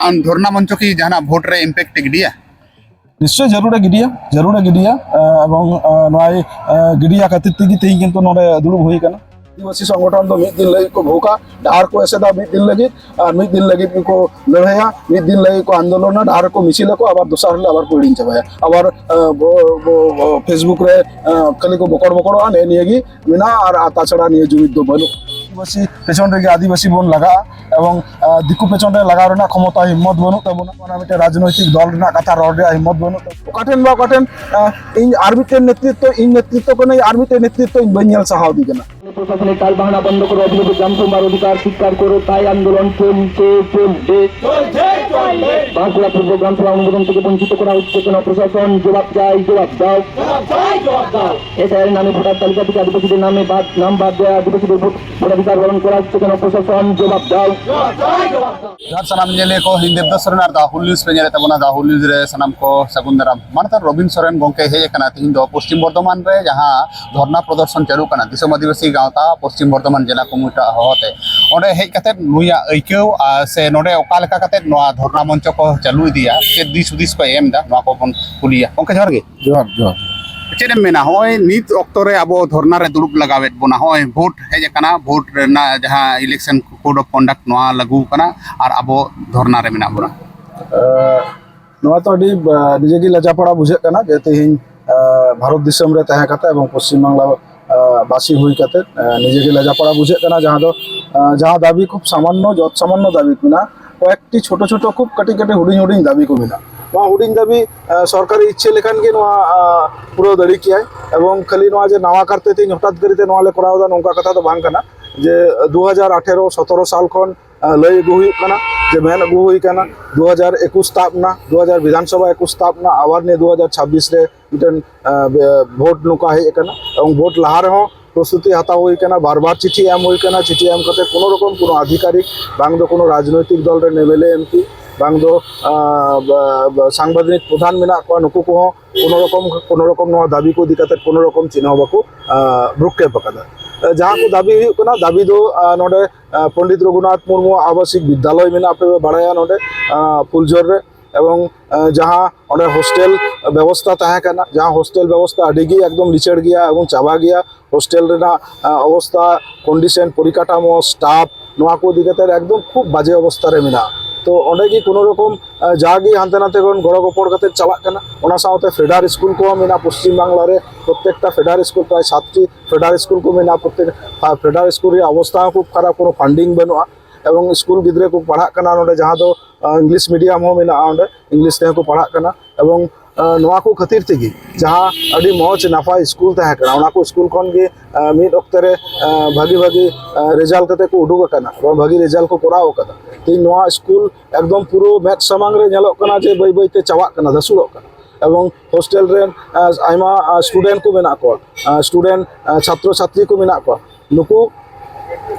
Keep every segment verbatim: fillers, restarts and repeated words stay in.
ᱟᱢ ᱫᱷᱚᱨᱱᱟ ᱢᱚᱧᱪᱚ ᱠᱤ ᱡᱟᱦᱟᱱᱟᱜ ᱵᱷᱳᱴ ᱨᱮ ᱤᱢᱯᱮᱠᱴ ᱮ ᱜᱤᱰᱤᱭᱟ? ᱱᱤᱥᱪᱚᱭ ᱡᱟᱹᱨᱩᱲᱮ ᱜᱤᱰᱤᱭᱟ, ᱡᱟᱹᱨᱩᱲᱮ ᱜᱤᱰᱤᱭᱟ᱾ ᱮᱵᱚᱝ ᱱᱚᱣᱟ ᱜᱤᱰᱤᱭᱟ ᱠᱷᱟᱹᱛᱤᱨ ᱛᱮᱜᱮ ᱛᱮᱦᱮᱧ ᱠᱤᱱᱛᱩ ᱱᱚᱰᱮ ᱫᱩᱲᱩᱵ ᱦᱩᱭ ᱟᱠᱟᱱᱟ᱾ ᱟᱹᱫᱤᱵᱟᱹᱥᱤ ᱥᱚᱝᱜᱚᱴᱷᱚᱱ ᱫᱚ ᱢᱤᱫ ᱫᱤᱱ ᱞᱟᱹᱜᱤᱫ ᱠᱚ ᱵᱷᱩᱠᱟ, ᱰᱟᱦᱟᱨ ᱠᱚ ᱮᱥᱮᱫᱟ ᱢᱤᱫ ᱫᱤᱱ ᱞᱟᱹᱜᱤᱫ, ᱟᱨ ᱢᱤᱫ ᱫᱤᱱ ᱞᱟᱹᱜᱤᱫ ᱜᱮᱠᱚ ᱞᱟᱹᱲᱦᱟᱹᱭᱟ, ᱢᱤᱫ ᱫᱤᱱ ᱞᱟᱹᱜᱤᱫ ᱠᱚ ᱟᱱᱫᱳᱞᱚᱱᱟ, ᱰᱟᱦᱟᱨ ᱠᱚ ᱢᱤᱪᱷᱤᱞᱟᱠᱚ, ᱟᱵᱟᱨ ᱫᱚᱥᱟᱨ ᱦᱤᱞᱳᱜ ᱟᱵᱟᱨ ᱠᱚ ᱦᱤᱲᱤᱧ ᱪᱟᱵᱟᱭᱟ᱾ ᱟᱵᱟᱨ ᱯᱷᱮᱥᱵᱩᱠ ᱨᱮ ᱠᱷᱟᱹᱞᱤ ᱠᱚ ᱵᱚᱠᱚᱲ ᱵᱚᱠᱚᱲᱚᱜᱼᱟ, ᱱᱮᱜᱼᱮ ᱱᱤᱭᱟᱹ ᱜᱮ ᱢᱮᱱᱟᱜᱼᱟ, ᱟᱨ ᱛᱟᱪᱷᱟᱲᱟ ᱱᱤᱭᱟᱹ ᱡᱩᱢᱤᱫ ᱫᱚ ᱵᱟᱹᱱᱩᱜ᱾ ᱟᱹᱫᱤᱵᱟᱹᱥᱤ ᱯᱮᱪᱷᱚᱱ ᱨᱮᱜᱮ ᱟᱹᱫᱤᱵᱟᱹᱥᱤ ᱵᱚᱱ ᱞᱟᱜᱟᱜᱼᱟ ᱮᱵᱚᱝ ᱫᱤᱠᱩ ᱯᱮᱪᱷᱚᱱ ᱨᱮ ᱞᱟᱜᱟᱣ ᱨᱮᱱᱟᱜ ᱠᱷᱚᱢᱚᱛᱟ ᱦᱤᱢᱢᱚᱛ ᱵᱟᱹᱱᱩᱜ ᱛᱟᱵᱚᱱᱟ᱾ ᱚᱱᱟ ᱢᱤᱫᱴᱮᱱ ᱨᱟᱡᱽᱱᱳᱭᱛᱤᱠ ᱫᱚᱞ ᱨᱮᱱᱟᱜ ᱠᱟᱛᱷᱟ ᱨᱚᱲ ᱨᱮᱭᱟᱜ ᱦᱤᱢᱢᱚᱛ ᱵᱟᱹᱱᱩᱜ ᱛᱟᱵᱚᱱᱟ᱾ ᱚᱠᱟ ᱴᱷᱮᱱ ᱵᱟ ᱚᱠᱟ ᱴᱷᱮᱱ ᱤᱧ ᱟᱨ ᱢᱤᱫᱴᱮᱱ ᱱᱮᱛᱨᱤᱛᱛᱚ, ᱤᱧ ᱱᱮᱛᱨᱤᱛᱛᱚ ᱠᱟᱹᱱᱟᱹᱧ, ᱟᱨ ᱢᱤᱫᱴᱮᱱ ᱱᱮᱛᱨᱤᱛᱛᱚ ᱤᱧ ᱵᱟᱹᱧ ᱧᱮᱞ ᱥᱟᱦᱟᱣ ᱤᱫᱤ ᱠᱟᱱᱟ᱾ প্রশাসনের টালবাহানা বন্ধ করো, অবিলম্বে গ্রাম সভার অধিকার স্বীকার করো, তাই আন্দোলন চলছে, চলবে। বাঁকুড়া পূর্ব গ্রাম সভা অনুমোদন থেকে বঞ্চিত করা হচ্ছে কেন প্রশাসন? জবাব চাই, জবাব দাও। এসআইআর নামে ভোটার তালিকা থেকে আদিবাসীদের নামে বাদ, নাম বাদ দেওয়া, আদিবাসীদের ভোট, ভোটাধিকার হরণ করা হচ্ছে কেন প্রশাসন? জবাব দাও। ᱡᱚᱦᱟᱨ ᱥᱟᱱᱟᱢ ᱧᱮᱞᱮ ᱠᱚ, ᱤᱧ ᱫᱮᱵᱫᱟᱥ ᱥᱚᱨᱮᱱ ᱟᱨ ᱫᱟ ᱦᱩᱞ ᱱᱤᱭᱩᱡᱽ ᱯᱮ ᱧᱮᱞᱮᱫ ᱛᱟᱵᱚᱱᱟ᱾ ᱫᱟ ᱦᱩᱞ ᱱᱤᱭᱩᱡᱽ ᱨᱮ ᱥᱟᱱᱟᱢ ᱠᱚ ᱥᱟᱹᱜᱩᱱ ᱫᱟᱨᱟᱢ᱾ ᱢᱟᱱᱚᱛᱟᱱ ᱨᱚᱵᱤᱱ ᱥᱚᱨᱮᱱ ᱜᱚᱢᱠᱮ ᱦᱮᱡ ᱟᱠᱟᱱᱟ ᱛᱤᱦᱤᱧ ᱫᱚ ᱯᱚᱥᱪᱤᱢ ᱵᱚᱨᱫᱷᱚᱢᱟᱱ ᱨᱮ, ᱡᱟᱦᱟᱸ ᱫᱷᱚᱨᱱᱟ ᱯᱨᱚᱫᱚᱨᱥᱚᱱ ᱪᱟᱹᱞᱩᱜ ᱠᱟᱱᱟ ᱫᱤᱥᱚᱢ ᱟᱹᱫᱤᱵᱟᱹᱥᱤ ᱜᱟᱶᱛᱟ ᱯᱚᱥᱪᱤᱢ ᱵᱚᱨᱫᱷᱚᱢᱟᱱ ᱡᱮᱞᱟ ᱠᱚᱢᱤᱴᱤ ᱦᱚᱦᱚᱛᱮ᱾ ᱚᱸᱰᱮ ᱦᱮᱡ ᱠᱟᱛᱮᱫ ᱱᱩᱭᱟᱜ ᱟᱹᱭᱠᱟᱹᱣ, ᱟᱨ ᱥᱮ ᱱᱚᱰᱮ ᱚᱠᱟ ᱞᱮᱠᱟ ᱠᱟᱛᱮᱫ ᱱᱚᱣᱟ ᱫᱷᱚᱨᱱᱟ ᱢᱚᱧᱪᱚ ᱠᱚ ᱪᱟᱹᱞᱩ ᱤᱫᱤᱭᱟ, ᱪᱮᱫ ᱫᱤᱥ ᱦᱩᱫᱤᱥ ᱠᱚ ᱮᱢ ᱮᱫᱟ, ᱱᱚᱣᱟ ᱠᱚᱵᱚᱱ ᱠᱩᱞᱤᱭᱟ᱾ ᱜᱚᱢᱠᱮ, ᱡᱚᱦᱟᱨ ᱜᱮ᱾ ᱡᱚᱦᱟᱨ, ᱡᱚᱦᱟᱨ᱾ ᱪᱮᱫ ᱮᱢ ᱢᱮᱱᱟ, ᱱᱚᱜᱼᱚᱭ ᱱᱤᱛ ᱚᱠᱛᱚ ᱨᱮ ᱟᱵᱚ ᱫᱷᱚᱨᱱᱟ ᱨᱮ ᱫᱩᱲᱩᱵ ᱞᱟᱜᱟᱣᱮᱫ ᱵᱚᱱᱟ, ᱱᱚᱜᱼᱚᱭ ᱵᱷᱳᱴ ᱦᱮᱡ ᱟᱠᱟᱱᱟ, ᱵᱷᱳᱴ ᱨᱮᱱᱟᱜ ᱡᱟᱦᱟᱸ election code of conduct ᱱᱚᱣᱟ ᱞᱟᱹᱜᱩ ᱟᱠᱟᱱᱟ, ᱟᱨ ᱟᱵᱚ ᱫᱷᱚᱨᱱᱟ ᱨᱮ ᱢᱮᱱᱟᱜ ᱵᱚᱱᱟ᱾ ᱮ, ᱱᱚᱣᱟ ᱛᱚ ᱟᱹᱰᱤ, ᱮ, ᱱᱤᱡᱮ ᱜᱮ ᱞᱟᱡᱟᱯᱟᱲᱟ ᱵᱩᱡᱷᱟᱹᱜ ᱠᱟᱱᱟ ᱡᱮ ᱛᱮᱦᱮᱧ, ᱮ, ᱵᱷᱟᱨᱚᱛ ᱫᱤᱥᱚᱢ ᱨᱮ ᱛᱟᱦᱮᱸ ᱠᱟᱛᱮ ᱮᱵᱚᱝ ᱯᱚᱥᱪᱤᱢ ᱵᱟᱝᱞᱟ, ᱮ, ᱵᱟᱥᱤ ᱦᱩᱭ ᱠᱟᱛᱮ, ᱮ, ᱱᱤᱡᱮ ᱜᱮ ᱞᱟᱡᱟᱯᱟᱲᱟ ᱵᱩᱡᱷᱟᱹᱜ ᱠᱟᱱᱟ, ᱡᱟᱦᱟᱸ ᱫᱚ, ᱮ, ᱡᱟᱦᱟᱸ ᱫᱟᱹᱵᱤ ᱠᱷᱩᱵ ᱥᱟᱢᱟᱱᱱᱚ, ᱡᱚᱛ ᱥᱟᱢᱟᱱᱱᱚ ᱫᱟᱹᱵᱤ ᱢᱮᱱᱟᱜᱼᱟ, ᱠᱚᱭᱮᱠᱴᱤ ᱪᱷᱳᱴᱳ ᱪᱷᱳᱴᱳ ᱠᱷᱩᱵ ᱠᱟᱹᱴᱤᱡ ᱠᱟᱹᱴᱤᱡ ᱦᱩᱰᱤᱧ ᱦᱩᱰᱤᱧ ᱫᱟᱹᱵᱤ ᱠᱚ ᱢᱮᱱᱟᱜᱼᱟ᱾ ᱱᱚᱣᱟ ᱦᱩᱰᱤᱧ ᱫᱟᱹᱵᱤ, ᱮ, ᱥᱚᱨᱠᱟᱨᱤ ᱤᱪᱪᱷᱟᱹ ᱞᱮᱠᱷᱟᱱ ᱜᱮ ᱱᱚᱣᱟ, ᱮ, ᱯᱩᱨᱟᱹᱣ ᱫᱟᱲᱮ ᱠᱮᱭᱟᱭ᱾ ᱮᱵᱚᱝ ᱠᱷᱟᱹᱞᱤ ᱱᱚᱣᱟ ᱡᱮ ᱱᱟᱣᱟ ᱠᱟᱨᱛᱮ ᱛᱮᱦᱮᱧ ᱦᱚᱴᱟᱛ ᱠᱚᱨᱮ ᱛᱮ ᱱᱚᱣᱟ ᱞᱮ ᱠᱚᱨᱟᱣ ᱮᱫᱟ, ᱱᱚᱝᱠᱟ ᱠᱟᱛᱷᱟ ᱫᱚ ᱵᱟᱝ ᱠᱟᱱᱟ᱾ ᱡᱮ ᱫᱩ ᱦᱟᱡᱟᱨ ᱟᱴᱷᱮᱨᱚ ᱥᱚᱛᱨᱚ ᱥᱟᱞ ᱠᱷᱚᱱ, ᱮ, ᱞᱟᱹᱭ ᱟᱹᱜᱩ ᱦᱩᱭᱩᱜ ᱠᱟᱱᱟ, ᱡᱮ ᱢᱮᱱ ᱟᱹᱜᱩ ᱦᱩᱭ ᱠᱟᱱᱟ, ᱫᱩ ᱦᱟᱡᱟᱨ ᱮᱠᱩᱥ ᱛᱟᱵ ᱮᱱᱟ, ᱫᱩ ᱦᱟᱡᱟᱨ ᱵᱤᱫᱷᱟᱱ ᱥᱚᱵᱷᱟ ᱮᱠᱩᱥ ᱛᱟᱵ ᱮᱱᱟ, ᱟᱵᱟᱨ ᱱᱤᱭᱟᱹ ᱫᱩ ᱦᱟᱡᱟᱨ ᱪᱷᱟᱵᱵᱤᱥ ᱨᱮ ᱢᱤᱫᱴᱮᱱ, ᱮ, ᱵᱮ-, ᱵᱷᱳᱴ ᱱᱚᱝᱠᱟ ᱦᱮᱡ ᱟᱠᱟᱱᱟ᱾ ᱮᱵᱚᱝ ᱵᱷᱳᱴ ᱞᱟᱦᱟ ᱨᱮᱦᱚᱸ ᱯᱨᱚᱥᱛᱩᱛᱤ ᱦᱟᱛᱟᱣ ᱦᱩᱭ ᱠᱟᱱᱟ, ᱵᱟᱨ ᱵᱟᱨ ᱪᱤᱴᱷᱤ ᱮᱢ ᱦᱩᱭ ᱠᱟᱱᱟ, ᱪᱤᱴᱷᱤ ᱮᱢ ᱠᱟᱛᱮ ᱠᱳᱱᱳ ᱨᱚᱠᱚᱢ ᱠᱳᱱᱳ ᱟᱫᱷᱤᱠᱟᱨᱤᱠ ᱵᱟᱝ ᱫᱚ ᱠᱳᱱᱳ ᱨᱟᱡᱽᱱᱳᱭᱛᱤᱠ ᱫᱚᱞ ᱨᱮᱱ M L A, M P ᱵᱟᱝ ᱫᱚ ᱟᱸ, ᱵᱟ- ᱵᱟ- ᱥᱟᱝᱵᱤᱫᱷᱟᱱᱤᱠ ᱯᱨᱚᱫᱷᱟᱱ ᱢᱮᱱᱟᱜ ᱠᱚᱣᱟ, ᱱᱩᱠᱩ ᱠᱚᱦᱚᱸ ᱠᱳᱱᱳ ᱨᱚᱠᱚᱢ ᱠᱳᱱᱳ ᱨᱚᱠᱚᱢ ᱱᱚᱣᱟ ᱫᱟᱹᱵᱤ ᱠᱚ ᱤᱫᱤ ᱠᱟᱛᱮ ᱠᱳᱱᱳ ᱨᱚᱠᱚᱢ ᱪᱮᱫ ᱦᱚᱸ ᱵᱟᱠᱚ ᱟᱸ, ᱵᱷᱨᱩᱠᱷᱮᱯ ᱟᱠᱟᱫᱟ᱾ ᱡᱟᱦᱟᱸ ᱠᱚ ᱫᱟᱹᱵᱤ ᱦᱩᱭᱩᱜ ᱠᱟᱱᱟ, ᱫᱟᱹᱵᱤ ᱫᱚ ᱟᱸ, ᱱᱚᱰᱮ ᱟᱸ, ᱯᱚᱱᱰᱤᱛ ᱨᱚᱜᱷᱩᱱᱟᱛᱷ ᱢᱩᱨᱢᱩ ᱟᱵᱟᱥᱤᱠ ᱵᱤᱫᱽᱭᱟᱞᱚᱭ ᱢᱮᱱᱟᱜᱼᱟ, ᱯᱮ ᱵᱟᱲᱟᱭᱟ, ᱱᱚᱰᱮ ᱟᱸ, ᱯᱷᱩᱞᱡᱷᱳᱨ ᱨᱮ, ᱮᱵᱚᱝ ᱟᱸ, ᱡᱟᱦᱟᱸ ᱚᱸᱰᱮ ᱦᱳᱥᱴᱮᱞ ᱵᱮᱵᱚᱥᱛᱷᱟ ᱛᱟᱦᱮᱸ ᱠᱟᱱᱟ, ᱡᱟᱦᱟᱸ ᱦᱳᱥᱴᱮᱞ ᱵᱮᱵᱚᱥᱛᱷᱟ ᱟᱹᱰᱤ ᱜᱮ ᱮᱠᱫᱚᱢ ᱞᱤᱪᱟᱹᱲ ᱜᱮᱭᱟ ᱮᱵᱚᱝ ᱪᱟᱵᱟ ᱜᱮᱭᱟ᱾ ᱦᱳᱥᱴᱮᱞ ᱨᱮᱱᱟᱜ ᱟᱸ, ᱚᱵᱚᱥᱛᱷᱟ, ᱠᱚᱱᱰᱤᱥᱚᱱ, ᱯᱚᱨᱤᱠᱟᱴᱷᱟᱢᱳ, ᱥᱴᱟᱯ, ᱱᱚᱣᱟ ᱠᱚ ᱤᱫᱤ ᱠᱟᱛᱮ ᱮᱠᱫᱚᱢ ᱠᱷᱩᱵ ᱵᱟᱡᱮ ᱚᱵᱚᱥᱛᱷᱟ ᱨᱮ ᱢᱮᱱᱟᱜᱼᱟ᱾ ᱛᱚ ᱚᱸᱰᱮ ᱜᱮ ᱠᱳᱱᱳ ᱨᱚᱠᱚᱢ ᱟᱸ, ᱡᱟᱜᱮ ᱦᱟᱱᱛᱮ ᱱᱟᱛᱮ ᱠᱷᱚᱱ ᱜᱚᱲᱚ ᱜᱚᱯᱚᱲ ᱠᱟᱛᱮ ᱪᱟᱞᱟᱜ ᱠᱟᱱᱟ᱾ ᱚᱱᱟ ᱥᱟᱶᱛᱮ ᱯᱷᱮᱰᱟᱨ ᱥᱠᱩᱞ ᱠᱚᱦᱚᱸ ᱢᱮᱱᱟᱜᱼᱟ᱾ ᱯᱚᱥᱪᱤᱢ ᱵᱟᱝᱞᱟ ᱨᱮ ᱯᱨᱚᱛᱮᱠᱴᱟ ᱯᱷᱮᱰᱟᱨ ᱥᱠᱩᱞ, ᱯᱨᱟᱭ ᱥᱟᱛᱴᱤ ᱯᱷᱮᱰᱟᱨ ᱥᱠᱩᱞ ᱠᱚ ᱢᱮᱱᱟᱜᱼᱟ᱾ ᱯᱨᱚᱛᱮᱠ ᱯᱷᱮᱰᱟᱨ ᱥᱠᱩᱞ ᱨᱮᱭᱟᱜ ᱚᱵᱚᱥᱛᱷᱟ ᱦᱚᱸ ᱠᱷᱩᱵ ᱠᱷᱟᱨᱟᱯ, ᱠᱳᱱᱳ ᱯᱷᱟᱱᱰᱤᱝ ᱵᱟᱹᱱᱩᱜᱼᱟ᱾ ᱮᱵᱚᱝ ᱥᱠᱩᱞ ᱜᱤᱫᱽᱨᱟᱹ ᱠᱚ ᱯᱟᱲᱦᱟᱜ ᱠᱟᱱᱟ ᱱᱚᱰᱮ, ᱡᱟᱦᱟᱸ ᱫᱚ ᱟᱸ, ᱤᱝᱞᱤᱥ ᱢᱤᱰᱤᱭᱟᱢ ᱦᱚᱸ ᱢᱮᱱᱟᱜᱼᱟ, ᱚᱸᱰᱮ ᱤᱝᱞᱤᱥ ᱛᱮᱦᱚᱸ ᱠᱚ ᱯᱟᱲᱦᱟᱜ ᱠᱟᱱᱟ᱾ ᱮᱵᱚᱝ ᱟᱸ, ᱱᱚᱣᱟ ᱠᱚ ᱠᱷᱟᱹᱛᱤᱨ ᱛᱮᱜᱮ ᱡᱟᱦᱟᱸ ᱟᱹᱰᱤ ᱢᱚᱡᱽ ᱱᱟᱯᱟᱭ ᱥᱠᱩᱞ ᱛᱟᱦᱮᱸ ᱠᱟᱱᱟ, ᱚᱱᱟ ᱠᱚ ᱥᱠᱩᱞ ᱠᱷᱚᱱ ᱜᱮ ᱟᱸ, ᱢᱤᱫ ᱚᱠᱛᱮ ᱨᱮ ᱟᱸ, ᱵᱷᱟᱹᱜᱤ ᱵᱷᱟᱹᱜᱤ ᱟᱸ, ᱨᱮᱡᱟᱞᱴ ᱠᱟᱛᱮ ᱠᱚ ᱩᱰᱩᱠ ᱟᱠᱟᱱᱟ ᱮᱵᱚᱝ ᱵᱷᱟᱹᱜᱤ ᱨᱮᱡᱟᱞᱴ ᱠᱚ ᱠᱚᱨᱟᱣ ᱟᱠᱟᱫᱟ᱾ ᱛᱮᱦᱮᱧ ᱱᱚᱣᱟ ᱥᱠᱩᱞ ᱮᱠᱫᱚᱢ ᱯᱩᱨᱟᱹ ᱢᱮᱫ ᱥᱟᱢᱟᱝ ᱨᱮ ᱧᱮᱞᱚᱜ ᱠᱟᱱᱟ ᱡᱮ ᱵᱟᱹᱭ ᱵᱟᱹᱭᱛᱮ ᱪᱟᱵᱟᱜ ᱠᱟᱱᱟ, ᱫᱷᱟᱥᱩᱲᱚᱜ ᱠᱟᱱᱟ᱾ ᱮᱵᱚᱝ ᱦᱳᱥᱴᱮᱞ ᱨᱮᱱ ᱟᱸ, ᱟᱭᱢᱟ ᱟᱸ, ᱥᱴᱩᱰᱮᱱᱴ ᱠᱚ ᱢᱮᱱᱟᱜ ᱠᱚᱣᱟ, ᱟᱸ, ᱥᱴᱩᱰᱮᱱᱴ ᱟᱸ, ᱪᱷᱟᱛᱨᱚ ᱪᱷᱟᱛᱨᱤ ᱠᱚ ᱢᱮᱱᱟᱜ ᱠᱚᱣᱟ, ᱱᱩᱠᱩ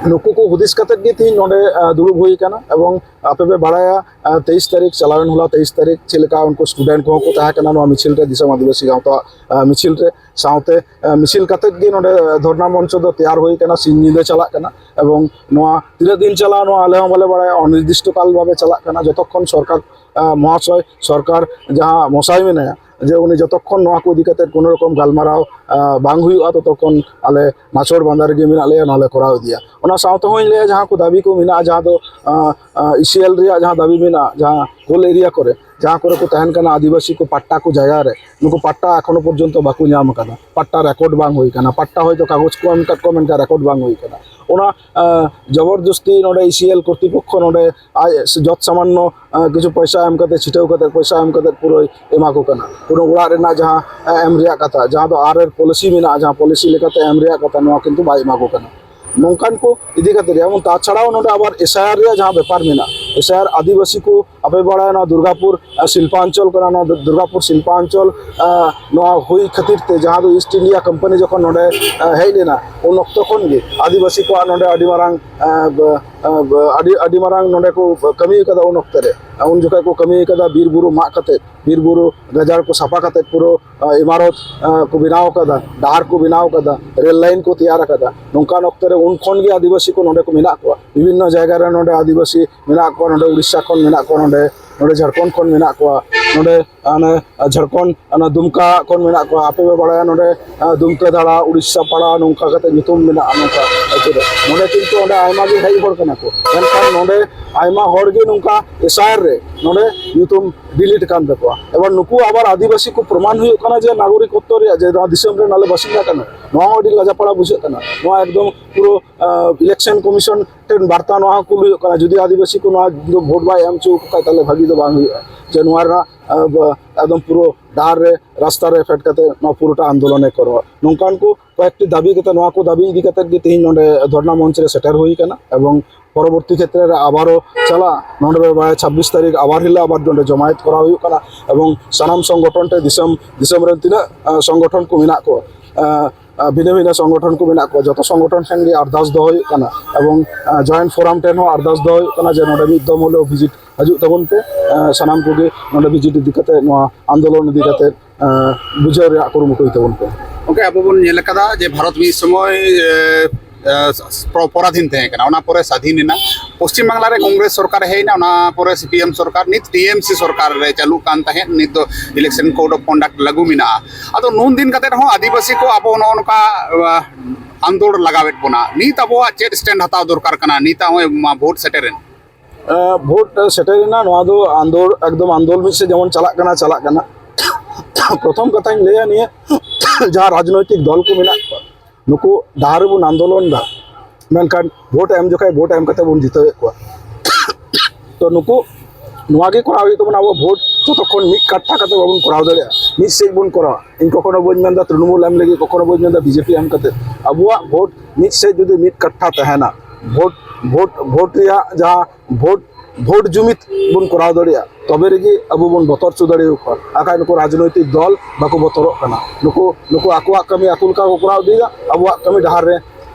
ᱱᱩᱠᱩ ᱠᱚ ᱦᱩᱫᱤᱥ ᱠᱟᱛᱮᱫ ᱜᱮ ᱛᱮᱦᱮᱧ ᱱᱚᱰᱮ ᱟᱸ, ᱫᱩᱲᱩᱵ ᱦᱩᱭ ᱟᱠᱟᱱᱟ᱾ ᱮᱵᱚᱝ ᱟᱯᱮ ᱯᱮ ᱵᱟᱲᱟᱭᱟ ᱟᱸ, ᱛᱮᱭᱤᱥ ᱛᱟᱹᱨᱤᱠᱷ, ᱪᱟᱞᱟᱣᱮᱱ ᱦᱚᱞᱟ ᱛᱮᱭᱤᱥ ᱛᱟᱹᱨᱤᱠᱷ ᱪᱮᱫ ᱞᱮᱠᱟ ᱩᱱᱠᱩ ᱥᱴᱩᱰᱮᱱᱴ ᱠᱚᱦᱚᱸ ᱠᱚ ᱛᱟᱦᱮᱸ ᱠᱟᱱᱟ ᱱᱚᱣᱟ ᱢᱤᱪᱷᱤᱞ ᱨᱮ, ᱫᱤᱥᱚᱢ ᱟᱹᱫᱤᱵᱟᱹᱥᱤ ᱜᱟᱶᱛᱟ ᱟᱸ, ᱢᱤᱪᱷᱤᱞ ᱨᱮ᱾ ᱥᱟᱶᱛᱮ ᱟᱸ, ᱢᱤᱪᱷᱤᱞ ᱠᱟᱛᱮᱫ ᱜᱮ ᱱᱚᱰᱮ ᱫᱷᱚᱨᱱᱟ ᱢᱚᱧᱪᱚ ᱫᱚ ᱛᱮᱭᱟᱨ ᱦᱩᱭ ᱟᱠᱟᱱᱟ, ᱥᱤᱧ ᱧᱤᱫᱟᱹ ᱪᱟᱞᱟᱜ ᱠᱟᱱᱟ᱾ ᱮᱵᱚᱝ ᱱᱚᱣᱟ ᱛᱤᱱᱟᱹᱜ ᱫᱤᱱ ᱪᱟᱞᱟᱜᱼᱟ ᱱᱚᱣᱟ ᱟᱞᱮ ᱦᱚᱸ ᱵᱟᱞᱮ ᱵᱟᱲᱟᱭᱟ, ᱚᱱᱤᱨᱫᱤᱥᱴᱚ ᱠᱟᱞ ᱵᱷᱟᱵᱮ ᱪᱟᱞᱟᱜ ᱠᱟᱱᱟ᱾ ᱡᱚᱛᱚᱠᱷᱚᱱ ᱥᱚᱨᱠᱟᱨ ᱟᱸ, ᱢᱚᱦᱟᱥᱚᱭ ᱥᱚᱨᱠᱟᱨ ᱡᱟᱦᱟᱸ ᱢᱚᱥᱟᱭ ᱢᱮᱱᱟᱭᱟ, ᱡᱮ ᱩᱱᱤ ᱡᱚᱛᱚᱠᱷᱚᱱ ᱱᱚᱣᱟ ᱠᱚ ᱤᱫᱤ ᱠᱟᱛᱮ ᱠᱳᱱᱳ ᱨᱚᱠᱚᱢ ᱜᱟᱞᱢᱟᱨᱟᱣ ᱟᱸ, ᱵᱟᱝ ᱦᱩᱭᱩᱜᱼᱟ, ᱛᱚᱛᱚᱠᱷᱚᱱ ᱟᱞᱮ ᱱᱟᱪᱚᱲ ᱵᱟᱸᱫᱟ ᱨᱮᱜᱮ ᱢᱮᱱᱟᱜ ᱞᱮᱭᱟ, ᱱᱚᱣᱟ ᱞᱮ ᱠᱚᱨᱟᱣ ᱤᱫᱤᱭᱟ᱾ ᱚᱱᱟ ᱥᱟᱶᱛᱮ ᱦᱚᱸᱧ ᱞᱟᱹᱭᱟ, ᱡᱟᱦᱟᱸ ᱠᱚ ᱫᱟᱹᱵᱤ ᱠᱚ ᱢᱮᱱᱟᱜᱼᱟ, ᱡᱟᱦᱟᱸ ᱫᱚ ᱟᱸ, ᱟᱸ, ᱤ ᱥᱤ ᱮᱞ ᱨᱮᱭᱟᱜ ᱡᱟᱦᱟᱸ ᱫᱟᱹᱵᱤ ᱢᱮᱱᱟᱜᱼᱟ, ᱡᱟᱦᱟᱸ ᱠᱳᱞ ᱮᱨᱤᱭᱟ ᱠᱚᱨᱮ ᱡᱟᱦᱟᱸ ᱠᱚᱨᱮ ᱠᱚ ᱛᱟᱦᱮᱱ ᱠᱟᱱᱟ ᱟᱹᱫᱤᱵᱟᱹᱥᱤ ᱠᱚ ᱯᱟᱴᱴᱟ ᱠᱚ ᱡᱟᱭᱜᱟ ᱨᱮ, ᱱᱩᱠᱩ ᱯᱟᱴᱴᱟ ᱮᱠᱷᱚᱱᱳ ᱯᱚᱨᱡᱚᱱᱛᱚ ᱵᱟᱠᱚ ᱧᱟᱢ ᱟᱠᱟᱫᱟ, ᱯᱟᱴᱴᱟ ᱨᱮᱠᱚᱨᱰ ᱵᱟᱝ ᱦᱩᱭ ᱟᱠᱟᱱᱟ, ᱯᱟᱴᱴᱟ ᱦᱚᱭᱛᱳ ᱠᱟᱜᱚᱡᱽ ᱠᱚ ᱮᱢ ᱟᱠᱟᱫ ᱠᱚᱣᱟ, ᱢᱮᱱᱠᱷᱟᱱ ᱨᱮᱠᱚᱨᱰ ᱵᱟᱝ ᱦᱩᱭ ᱟᱠᱟᱱᱟ᱾ ᱚᱱᱟ ᱟᱸ, ᱡᱚᱵᱚᱨᱫᱚᱥᱛᱤ ᱱᱚᱰᱮ ᱤ ᱥᱤ ᱮᱞ ᱠᱚᱨᱛᱨᱤᱯᱚᱠᱠᱷᱚ ᱱᱚᱰᱮ ᱟᱡ ᱡᱚᱛ ᱥᱟᱢᱟᱱᱱᱚ ᱟᱸ, ᱠᱤᱪᱷᱩ ᱯᱚᱭᱥᱟ ᱮᱢ ᱠᱟᱛᱮ, ᱪᱷᱤᱴᱟᱹᱣ ᱠᱟᱛᱮ, ᱯᱚᱭᱥᱟ ᱮᱢ ᱠᱟᱛᱮ ᱯᱩᱨᱟᱹᱭ ᱮᱢᱟ ᱠᱚ ᱠᱟᱱᱟ᱾ ᱯᱩᱨᱟᱹ ᱚᱲᱟᱜ ᱨᱮᱱᱟᱜ ᱡᱟᱦᱟᱸ ᱟᱸ, ᱮᱢ ᱨᱮᱭᱟᱜ ᱠᱟᱛᱷᱟ, ᱡᱟᱦᱟᱸ ᱫᱚ ᱟᱨ ᱮᱨ ᱯᱚᱞᱤᱥᱤ ᱢᱮᱱᱟᱜᱼᱟ, ᱡᱟᱦᱟᱸ ᱯᱚᱞᱤᱥᱤ ᱞᱮᱠᱟᱛᱮ ᱮᱢ ᱨᱮᱭᱟᱜ ᱠᱟᱛᱷᱟ, ᱱᱚᱣᱟ ᱠᱤᱱᱛᱩ ᱵᱟᱭ ᱮᱢᱟ ᱠᱚ ᱠᱟᱱᱟ᱾ ᱱᱚᱝᱠᱟᱱ ᱠᱚ ᱤᱫᱤ ᱠᱟᱛᱮ ᱜᱮ, ᱮᱵᱚᱝ ᱛᱟᱪᱷᱟᱲᱟᱣ ᱱᱚᱰᱮ ᱟᱵᱟᱨ ᱮᱥ ᱟᱭ ᱟᱨ ᱨᱮᱭᱟᱜ ᱡᱟᱦᱟᱸ ᱵᱮᱯᱟᱨ ᱢᱮᱱᱟᱜᱼᱟ, ᱮᱥ ᱟᱭ ᱟᱨ ᱟᱹᱫᱤᱵᱟᱹᱥᱤ ᱠᱚ, ᱟᱯᱮ ᱵᱟᱲᱟᱭᱟ ᱱᱚᱣᱟ ᱫᱩᱨᱜᱟᱯᱩᱨ ᱥᱤᱞᱯᱟᱧᱪᱚᱞ ᱠᱟᱱᱟ, ᱱᱚᱣᱟ ᱫᱩᱨᱜᱟᱯᱩᱨ ᱥᱤᱞᱯᱟᱧᱪᱚᱞ ᱱᱚᱣᱟ ᱦᱩᱭ ᱠᱷᱟᱹᱛᱤᱨ ᱛᱮ ᱡᱟᱦᱟᱸ ᱫᱚ ᱤᱥᱴ ᱤᱱᱰᱤᱭᱟ ᱠᱳᱢᱯᱟᱱᱤ ᱡᱚᱠᱷᱚᱱ ᱱᱚᱰᱮ ᱦᱮᱡ ᱞᱮᱱᱟ, ᱩᱱ ᱚᱠᱛᱚ ᱠᱷᱚᱱ ᱜᱮ ᱟᱹᱫᱤᱵᱟᱹᱥᱤ ᱠᱚᱣᱟᱜ ᱱᱚᱰᱮ ᱟᱹᱰᱤ ᱢᱟᱨᱟᱝ ᱟᱹᱰᱤ ᱟᱹᱰᱤ ᱢᱟᱨᱟᱝ ᱱᱚᱰᱮ ᱠᱚ ᱠᱟᱹᱢᱤ ᱠᱟᱫᱟ᱾ ᱩᱱ ᱚᱠᱛᱚ ᱨᱮ, ᱩᱱ ᱡᱚᱠᱷᱚᱱ ᱠᱚ ᱠᱟᱹᱢᱤ ᱠᱟᱫᱟ, ᱵᱤᱨ ᱵᱩᱨᱩ ᱢᱟᱜ ᱠᱟᱛᱮ, ᱵᱤᱨ ᱵᱩᱨᱩ ᱜᱟᱡᱟᱲ ᱠᱚ ᱥᱟᱯᱷᱟ ᱠᱟᱛᱮ ᱯᱩᱨᱟᱹ ᱤᱢᱟᱨᱚᱛ ᱠᱚ ᱵᱮᱱᱟᱣ ᱠᱟᱫᱟ, ᱰᱟᱦᱟᱨ ᱠᱚ ᱵᱮᱱᱟᱣ ᱠᱟᱫᱟ, ᱨᱮᱞ ᱞᱟᱭᱤᱱ ᱠᱚ ᱛᱮᱭᱟᱨ ᱠᱟᱫᱟ᱾ ᱱᱚᱝᱠᱟᱱ ᱚᱠᱛᱚ ᱨᱮ ᱩᱱ ᱠᱷᱚᱱ ᱜᱮ ᱟᱹᱫᱤᱵᱟᱹᱥᱤ ᱠᱚ ᱱᱚᱰᱮ ᱠᱚ ᱢᱮᱱᱟᱜ ᱠᱚᱣᱟ, ᱵᱤᱵᱷᱤᱱᱱᱚ ᱡᱟᱭᱜᱟ ᱨᱮ ᱱᱚᱰᱮ ᱟᱹᱫᱤᱵᱟᱹᱥᱤ ᱢᱮᱱᱟᱜ ᱠᱚᱣᱟ, ᱱᱚᱰᱮ ᱩᱲᱤᱥᱥᱟ ᱠᱷᱚᱱ ᱢᱮᱱᱟᱜ ᱠᱚᱣᱟ, ᱱᱚᱰᱮ ᱱᱚᱰᱮ ᱡᱷᱟᱲᱠᱷᱚᱸᱰ ᱠᱷᱚᱱ ᱢᱮᱱᱟᱜ ᱠᱚᱣᱟ, ᱱᱚᱰᱮ ᱚᱱᱮ ᱡᱷᱟᱲᱠᱷᱚᱸᱰ ᱚᱱᱟ ᱫᱩᱢᱠᱟ ᱠᱷᱚᱱ ᱢᱮᱱᱟᱜ ᱠᱚᱣᱟ᱾ ᱟᱯᱮ ᱯᱮ ᱵᱟᱲᱟᱭᱟ ᱱᱚᱰᱮ ᱫᱩᱢᱠᱟ ᱫᱷᱟᱲᱟ, ᱩᱲᱤᱥᱥᱟ ᱯᱟᱲᱟ, ᱱᱚᱝᱠᱟ ᱠᱟᱛᱮ ᱧᱩᱛᱩᱢ ᱢᱮᱱᱟᱜᱼᱟ ᱱᱚᱝᱠᱟ ᱟᱹᱛᱩ ᱨᱮ᱾ ᱱᱚᱰᱮ ᱠᱤᱱᱛᱩ ᱚᱸᱰᱮ ᱟᱭᱢᱟ ᱜᱮ ᱦᱮᱡ ᱦᱚᱲ ᱠᱟᱱᱟ ᱠᱚ, ᱢᱮᱱᱠᱷᱟᱱ ᱱᱚᱰᱮ ᱟᱭᱢᱟ ᱦᱚᱲ ᱜᱮ ᱱᱚᱝᱠᱟ ᱮᱥ ᱟᱭ ᱟᱨ ᱨᱮ ᱱᱚᱰᱮ ᱧᱩᱛᱩᱢ ᱰᱤᱞᱤᱴ ᱠᱟᱱ ᱛᱟᱠᱚᱣᱟ᱾ ᱮᱵᱟᱨ ᱱᱩᱠᱩ ᱟᱵᱟᱨ ᱟᱹᱫᱤᱵᱟᱹᱥᱤ ᱠᱚ ᱯᱨᱚᱢᱟᱱ ᱦᱩᱭᱩᱜ ᱠᱟᱱᱟ ᱡᱮ ᱱᱟᱜᱚᱨᱤᱠᱚᱛᱛᱚ ᱨᱮᱭᱟᱜ, ᱡᱮ ᱱᱚᱣᱟ ᱫᱤᱥᱚᱢ ᱨᱮᱱ ᱟᱞᱮ ᱵᱟᱥᱤᱱᱫᱟ ᱠᱟᱱᱟ, ᱱᱚᱣᱟ ᱦᱚᱸ ᱟᱹᱰᱤ ᱞᱟᱡᱟᱯᱟᱲᱟ ᱵᱩᱡᱷᱟᱹᱜ ᱠᱟᱱᱟ᱾ ᱱᱚᱣᱟ ᱮᱠᱫᱚᱢ ᱯᱩᱨᱟᱹ ᱤᱞᱮᱠᱥᱚᱱ ᱠᱚᱢᱤᱥᱚᱱ ᱴᱷᱮᱱ ᱵᱟᱨᱛᱟ ᱱᱚᱣᱟ ᱦᱚᱸ ᱠᱩᱞ ᱦᱩᱭᱩᱜ ᱠᱟᱱᱟ, ᱡᱩᱫᱤ ᱟᱹᱫᱤᱵᱟᱹᱥᱤ ᱠᱚ ᱱᱚᱣᱟ ᱫᱚ ᱵᱷᱳᱴ ᱵᱟᱭ ᱮᱢ ᱦᱚᱪᱚ ᱟᱠᱚ ᱠᱷᱟᱡ, ᱛᱟᱦᱚᱞᱮ ᱵᱷᱟᱹᱜᱤ ᱫᱚ ᱵᱟᱝ ᱦᱩᱭᱩᱜᱼᱟ᱾ ᱡᱮ ᱱᱚᱣᱟ ᱨᱮᱱᱟᱜ ᱮᱠᱫᱚᱢ ᱯᱩᱨᱟᱹ ᱰᱟᱦᱟᱨ ᱨᱮ, ᱨᱟᱥᱛᱟ ᱨᱮ ᱯᱷᱮᱰ ᱠᱟᱛᱮ ᱱᱚᱣᱟ ᱯᱩᱨᱟᱹᱴᱟ ᱟᱱᱫᱳᱞᱚᱱ ᱮ ᱠᱚᱨᱟᱣᱟ᱾ ᱱᱚᱝᱠᱟᱱ ᱠᱚ ᱠᱚᱭᱮᱠᱴᱤ ᱫᱟᱹᱵᱤ ᱠᱟᱛᱮ, ᱱᱚᱣᱟ ᱠᱚ ᱫᱟᱹᱵᱤ ᱤᱫᱤ ᱠᱟᱛᱮ ᱜᱮ ᱛᱮᱦᱮᱧ ᱱᱚᱰᱮ ᱫᱷᱚᱨᱱᱟ ᱢᱚᱧᱪ ᱨᱮ ᱥᱮᱴᱮᱨ ᱦᱩᱭ ᱟᱠᱟᱱᱟ᱾ ᱮᱵᱚᱝ ᱯᱚᱨᱚᱵᱚᱨᱛᱤ ᱠᱷᱮᱛᱨᱮ ᱨᱮ ᱟᱵᱟᱨᱚ ᱪᱟᱞᱟᱜ, ᱱᱚᱰᱮ ᱵᱟᱭ ᱪᱷᱟᱵᱵᱤᱥ ᱛᱟᱹᱨᱤᱠᱷ ᱟᱵᱟᱨ ᱦᱤᱞᱳᱜ ᱟᱵᱟᱨ ᱱᱚᱰᱮ ᱡᱚᱢᱟᱭᱮᱛ ᱠᱚᱨᱟᱣ ᱦᱩᱭᱩᱜ ᱠᱟᱱᱟ᱾ ᱮᱵᱚᱝ ᱥᱟᱱᱟᱢ ᱥᱚᱝᱜᱚᱴᱷᱚᱱ ᱴᱷᱮᱱ, ᱫᱤᱥᱚᱢ, ᱫᱤᱥᱚᱢ ᱨᱮᱱ ᱛᱤᱱᱟᱹᱜ ᱥᱚᱝᱜᱚᱴᱷᱚᱱ ᱠᱚ ᱢᱮᱱᱟᱜ ᱠᱚᱣᱟ, ᱵᱷᱤᱱᱟᱹ ᱵᱷᱤᱱᱟᱹ ᱥᱚᱝᱜᱚᱴᱷᱚᱱ ᱠᱚ ᱢᱮᱱᱟᱜ ᱠᱚᱣᱟ, ᱡᱚᱛᱚ ᱥᱚᱝᱜᱚᱴᱷᱚᱱ ᱴᱷᱮᱱ ᱜᱮ ᱟᱨᱫᱟᱥ ᱫᱚᱦᱚ ᱦᱩᱭᱩᱜ ᱠᱟᱱᱟ᱾ ᱮᱵᱚᱝ ᱡᱚᱭᱮᱱᱴ ᱯᱷᱳᱨᱟᱢ ᱴᱷᱮᱱ ᱦᱚᱸ ᱟᱨᱫᱟᱥ ᱫᱚᱦᱚ ᱦᱩᱭᱩᱜ ᱠᱟᱱᱟ ᱡᱮ ᱱᱚᱰᱮ ᱢᱤᱫ ᱫᱚᱢ ᱦᱤᱞᱳᱜ ᱵᱷᱤᱡᱤᱴ ᱦᱤᱡᱩᱜ ᱛᱟᱵᱚᱱ ᱯᱮ᱾ ᱥᱟᱱᱟᱢ ᱠᱚᱜᱮ ᱱᱚᱰᱮ ᱵᱷᱤᱡᱤᱴ ᱤᱫᱤ ᱠᱟᱛᱮ, ᱱᱚᱣᱟ ᱟᱱᱫᱳᱞᱚᱱ ᱤᱫᱤ ᱠᱟᱛᱮ ᱵᱩᱡᱷᱟᱹᱣ ᱨᱮᱭᱟᱜ ᱠᱩᱨᱩᱢᱩᱴᱩᱭ ᱛᱟᱵᱚᱱ ᱯᱮ᱾ ᱜᱚᱢᱠᱮ, ᱟᱵᱚ ᱵᱚᱱ ᱧᱮᱞ ᱟᱠᱟᱫᱟ ᱡᱮ ᱵᱷᱟᱨᱚᱛ ᱢᱤᱫ ᱥᱚᱢᱚᱭ ᱯᱚᱨᱟᱫᱷᱤᱱ ᱛᱟᱦᱮᱸ ᱠᱟᱱᱟ, ᱚᱱᱟ ᱯᱚᱨᱮ ᱥᱟᱫᱷᱤᱱ ᱮᱱᱟ᱾ ᱯᱚᱥᱪᱤᱢ ᱵᱟᱝᱞᱟ ᱨᱮ ᱠᱚᱝᱜᱨᱮᱥ ᱥᱚᱨᱠᱟᱨ ᱦᱮᱡ ᱮᱱᱟ, ᱚᱱᱟ ᱯᱚᱨᱮ ᱥᱤ ᱯᱤ ᱮᱢ ᱥᱚᱨᱠᱟᱨ, ᱱᱤᱛ ᱴᱤ ᱮᱢ ᱥᱤ ᱥᱚᱨᱠᱟᱨ ᱨᱮ ᱪᱟᱹᱞᱩᱜ ᱠᱟᱱ ᱛᱟᱦᱮᱸᱫ᱾ ᱱᱤᱛ ᱫᱚ ᱤᱞᱮᱠᱥᱚᱱ ᱠᱳᱰ ᱚᱯᱷ ᱠᱚᱱᱰᱟᱠᱴ ᱞᱟᱹᱜᱩ ᱢᱮᱱᱟᱜᱼᱟ᱾ ᱟᱫᱚ ᱱᱩᱱ ᱫᱤᱱ ᱠᱟᱛᱮ ᱨᱮᱦᱚᱸ ᱟᱹᱫᱤᱵᱟᱹᱥᱤ ᱠᱚ ᱟᱵᱚ ᱱᱚᱜᱼᱚ ᱱᱚᱝᱠᱟ ᱟᱱᱫᱳᱲ ᱞᱟᱜᱟᱣᱮᱫ ᱵᱚᱱᱟ᱾ ᱱᱤᱛ ᱟᱵᱚᱣᱟᱜ ᱪᱮᱫ ᱥᱴᱮᱱᱰ ᱦᱟᱛᱟᱣ ᱫᱚᱨᱠᱟᱨ ᱠᱟᱱᱟ? ᱱᱤᱛ ᱱᱚᱜᱼᱚᱭ ᱢᱟ ᱵᱷᱳᱴ ᱥᱮᱴᱮᱨᱮᱱ᱾ ᱵᱷᱳᱴ ᱥᱮᱴᱮᱨᱮᱱᱟ, ᱱᱚᱣᱟ ᱫᱚ ᱟᱱᱫᱳᱲ, ᱮᱠᱫᱚᱢ ᱟᱱᱫᱳᱲ ᱢᱤᱫ ᱥᱮᱫ ᱡᱮᱢᱚᱱ ᱪᱟᱞᱟᱜ ᱠᱟᱱᱟ, ᱪᱟᱞᱟᱜ ᱠᱟᱱᱟ᱾ ᱯᱨᱚᱛᱷᱚᱢ ᱠᱟᱛᱷᱟᱧ ᱞᱟᱹᱭᱟ, ᱱᱤᱭᱟᱹ ᱡᱟᱦᱟᱸ ᱨᱟᱡᱽᱱᱳᱭᱛᱤᱠ ᱫᱚᱞ ᱠᱚ ᱢᱮᱱᱟᱜ ᱠᱚᱣᱟ, ᱱᱩᱠᱩ ᱰᱟᱦᱟᱨ ᱨᱮᱵᱚᱱ ᱟᱱᱫᱳᱞᱚᱱ ᱮᱫᱟ, ᱢᱮᱱᱠᱷᱟᱱ ᱵᱷᱳᱴ ᱮᱢ ᱡᱚᱠᱷᱟᱡ ᱵᱷᱳᱴ ᱮᱢ ᱠᱟᱛᱮ ᱵᱚᱱ ᱡᱤᱛᱟᱹᱣᱮᱫ ᱠᱚᱣᱟ᱾ ᱛᱚ ᱱᱩᱠᱩ, ᱱᱚᱣᱟ ᱜᱮ ᱠᱚᱨᱟᱣ ᱦᱩᱭᱩᱜ ᱛᱟᱵᱚᱱᱟ᱾ ᱟᱵᱚ ᱵᱷᱳᱴ ᱡᱚᱛᱚᱠᱷᱚᱱ ᱢᱤᱫ ᱠᱟᱴᱷᱟ ᱠᱟᱛᱮ ᱵᱟᱵᱚᱱ ᱠᱚᱨᱟᱣ ᱫᱟᱲᱮᱭᱟᱜᱼᱟ, ᱢᱤᱫ ᱥᱮᱫ ᱵᱚᱱ ᱠᱚᱨᱟᱣᱟ᱾ ᱤᱧ ᱠᱚᱠᱷᱚᱱᱳ ᱵᱟᱹᱧ ᱢᱮᱱᱫᱟ ᱛᱨᱤᱱᱚᱢᱩᱞ ᱮᱢ ᱞᱟᱹᱜᱤᱫ, ᱠᱚᱠᱷᱚᱱᱳ ᱵᱟᱹᱧ ᱢᱮᱱᱫᱟ ᱵᱤ ᱡᱮ ᱯᱤ ᱮᱢ ᱠᱟᱛᱮ᱾ ᱟᱵᱚᱣᱟᱜ ᱵᱷᱳᱴ ᱢᱤᱫ ᱥᱮᱫ ᱡᱩᱫᱤ ᱢᱤᱫ ᱠᱟᱴᱷᱟ ᱛᱟᱦᱮᱱᱟ, ᱵᱷᱳᱴ, ᱵᱷᱳᱴ, ᱵᱷᱳᱴ ᱨᱮᱭᱟᱜ ᱡᱟᱦᱟᱸ ᱵᱷᱳᱴ ᱵᱷᱳᱴ ᱡᱩᱢᱤᱫ ᱵᱚᱱ ᱠᱚᱨᱟᱣ ᱫᱟᱲᱮᱭᱟᱜᱼᱟ, ᱛᱚᱵᱮ ᱨᱮᱜᱮ ᱟᱵᱚ ᱵᱚᱱ ᱵᱚᱛᱚᱨ ᱦᱚᱪᱚ ᱫᱟᱲᱮᱭᱟᱠᱚᱣᱟ᱾ ᱟᱨ ᱵᱟᱠᱷᱟᱡ ᱱᱩᱠᱩ ᱨᱟᱡᱽᱱᱳᱭᱛᱤᱠ ᱫᱚᱞ ᱵᱟᱠᱚ ᱵᱚᱛᱚᱨᱚᱜ ᱠᱟᱱᱟ᱾ ᱱᱩᱠᱩ ᱱᱩᱠᱩ ᱟᱠᱚᱣᱟᱜ ᱠᱟᱹᱢᱤ ᱟᱠᱚ ᱞᱮᱠᱟ ᱠᱚ ᱠᱚᱨᱟᱣ ᱤᱫᱤᱭᱮᱫᱟ, ᱟᱵᱚᱣᱟᱜ ᱠᱟᱹᱢᱤ ᱰᱟᱦᱟᱨ ᱨᱮ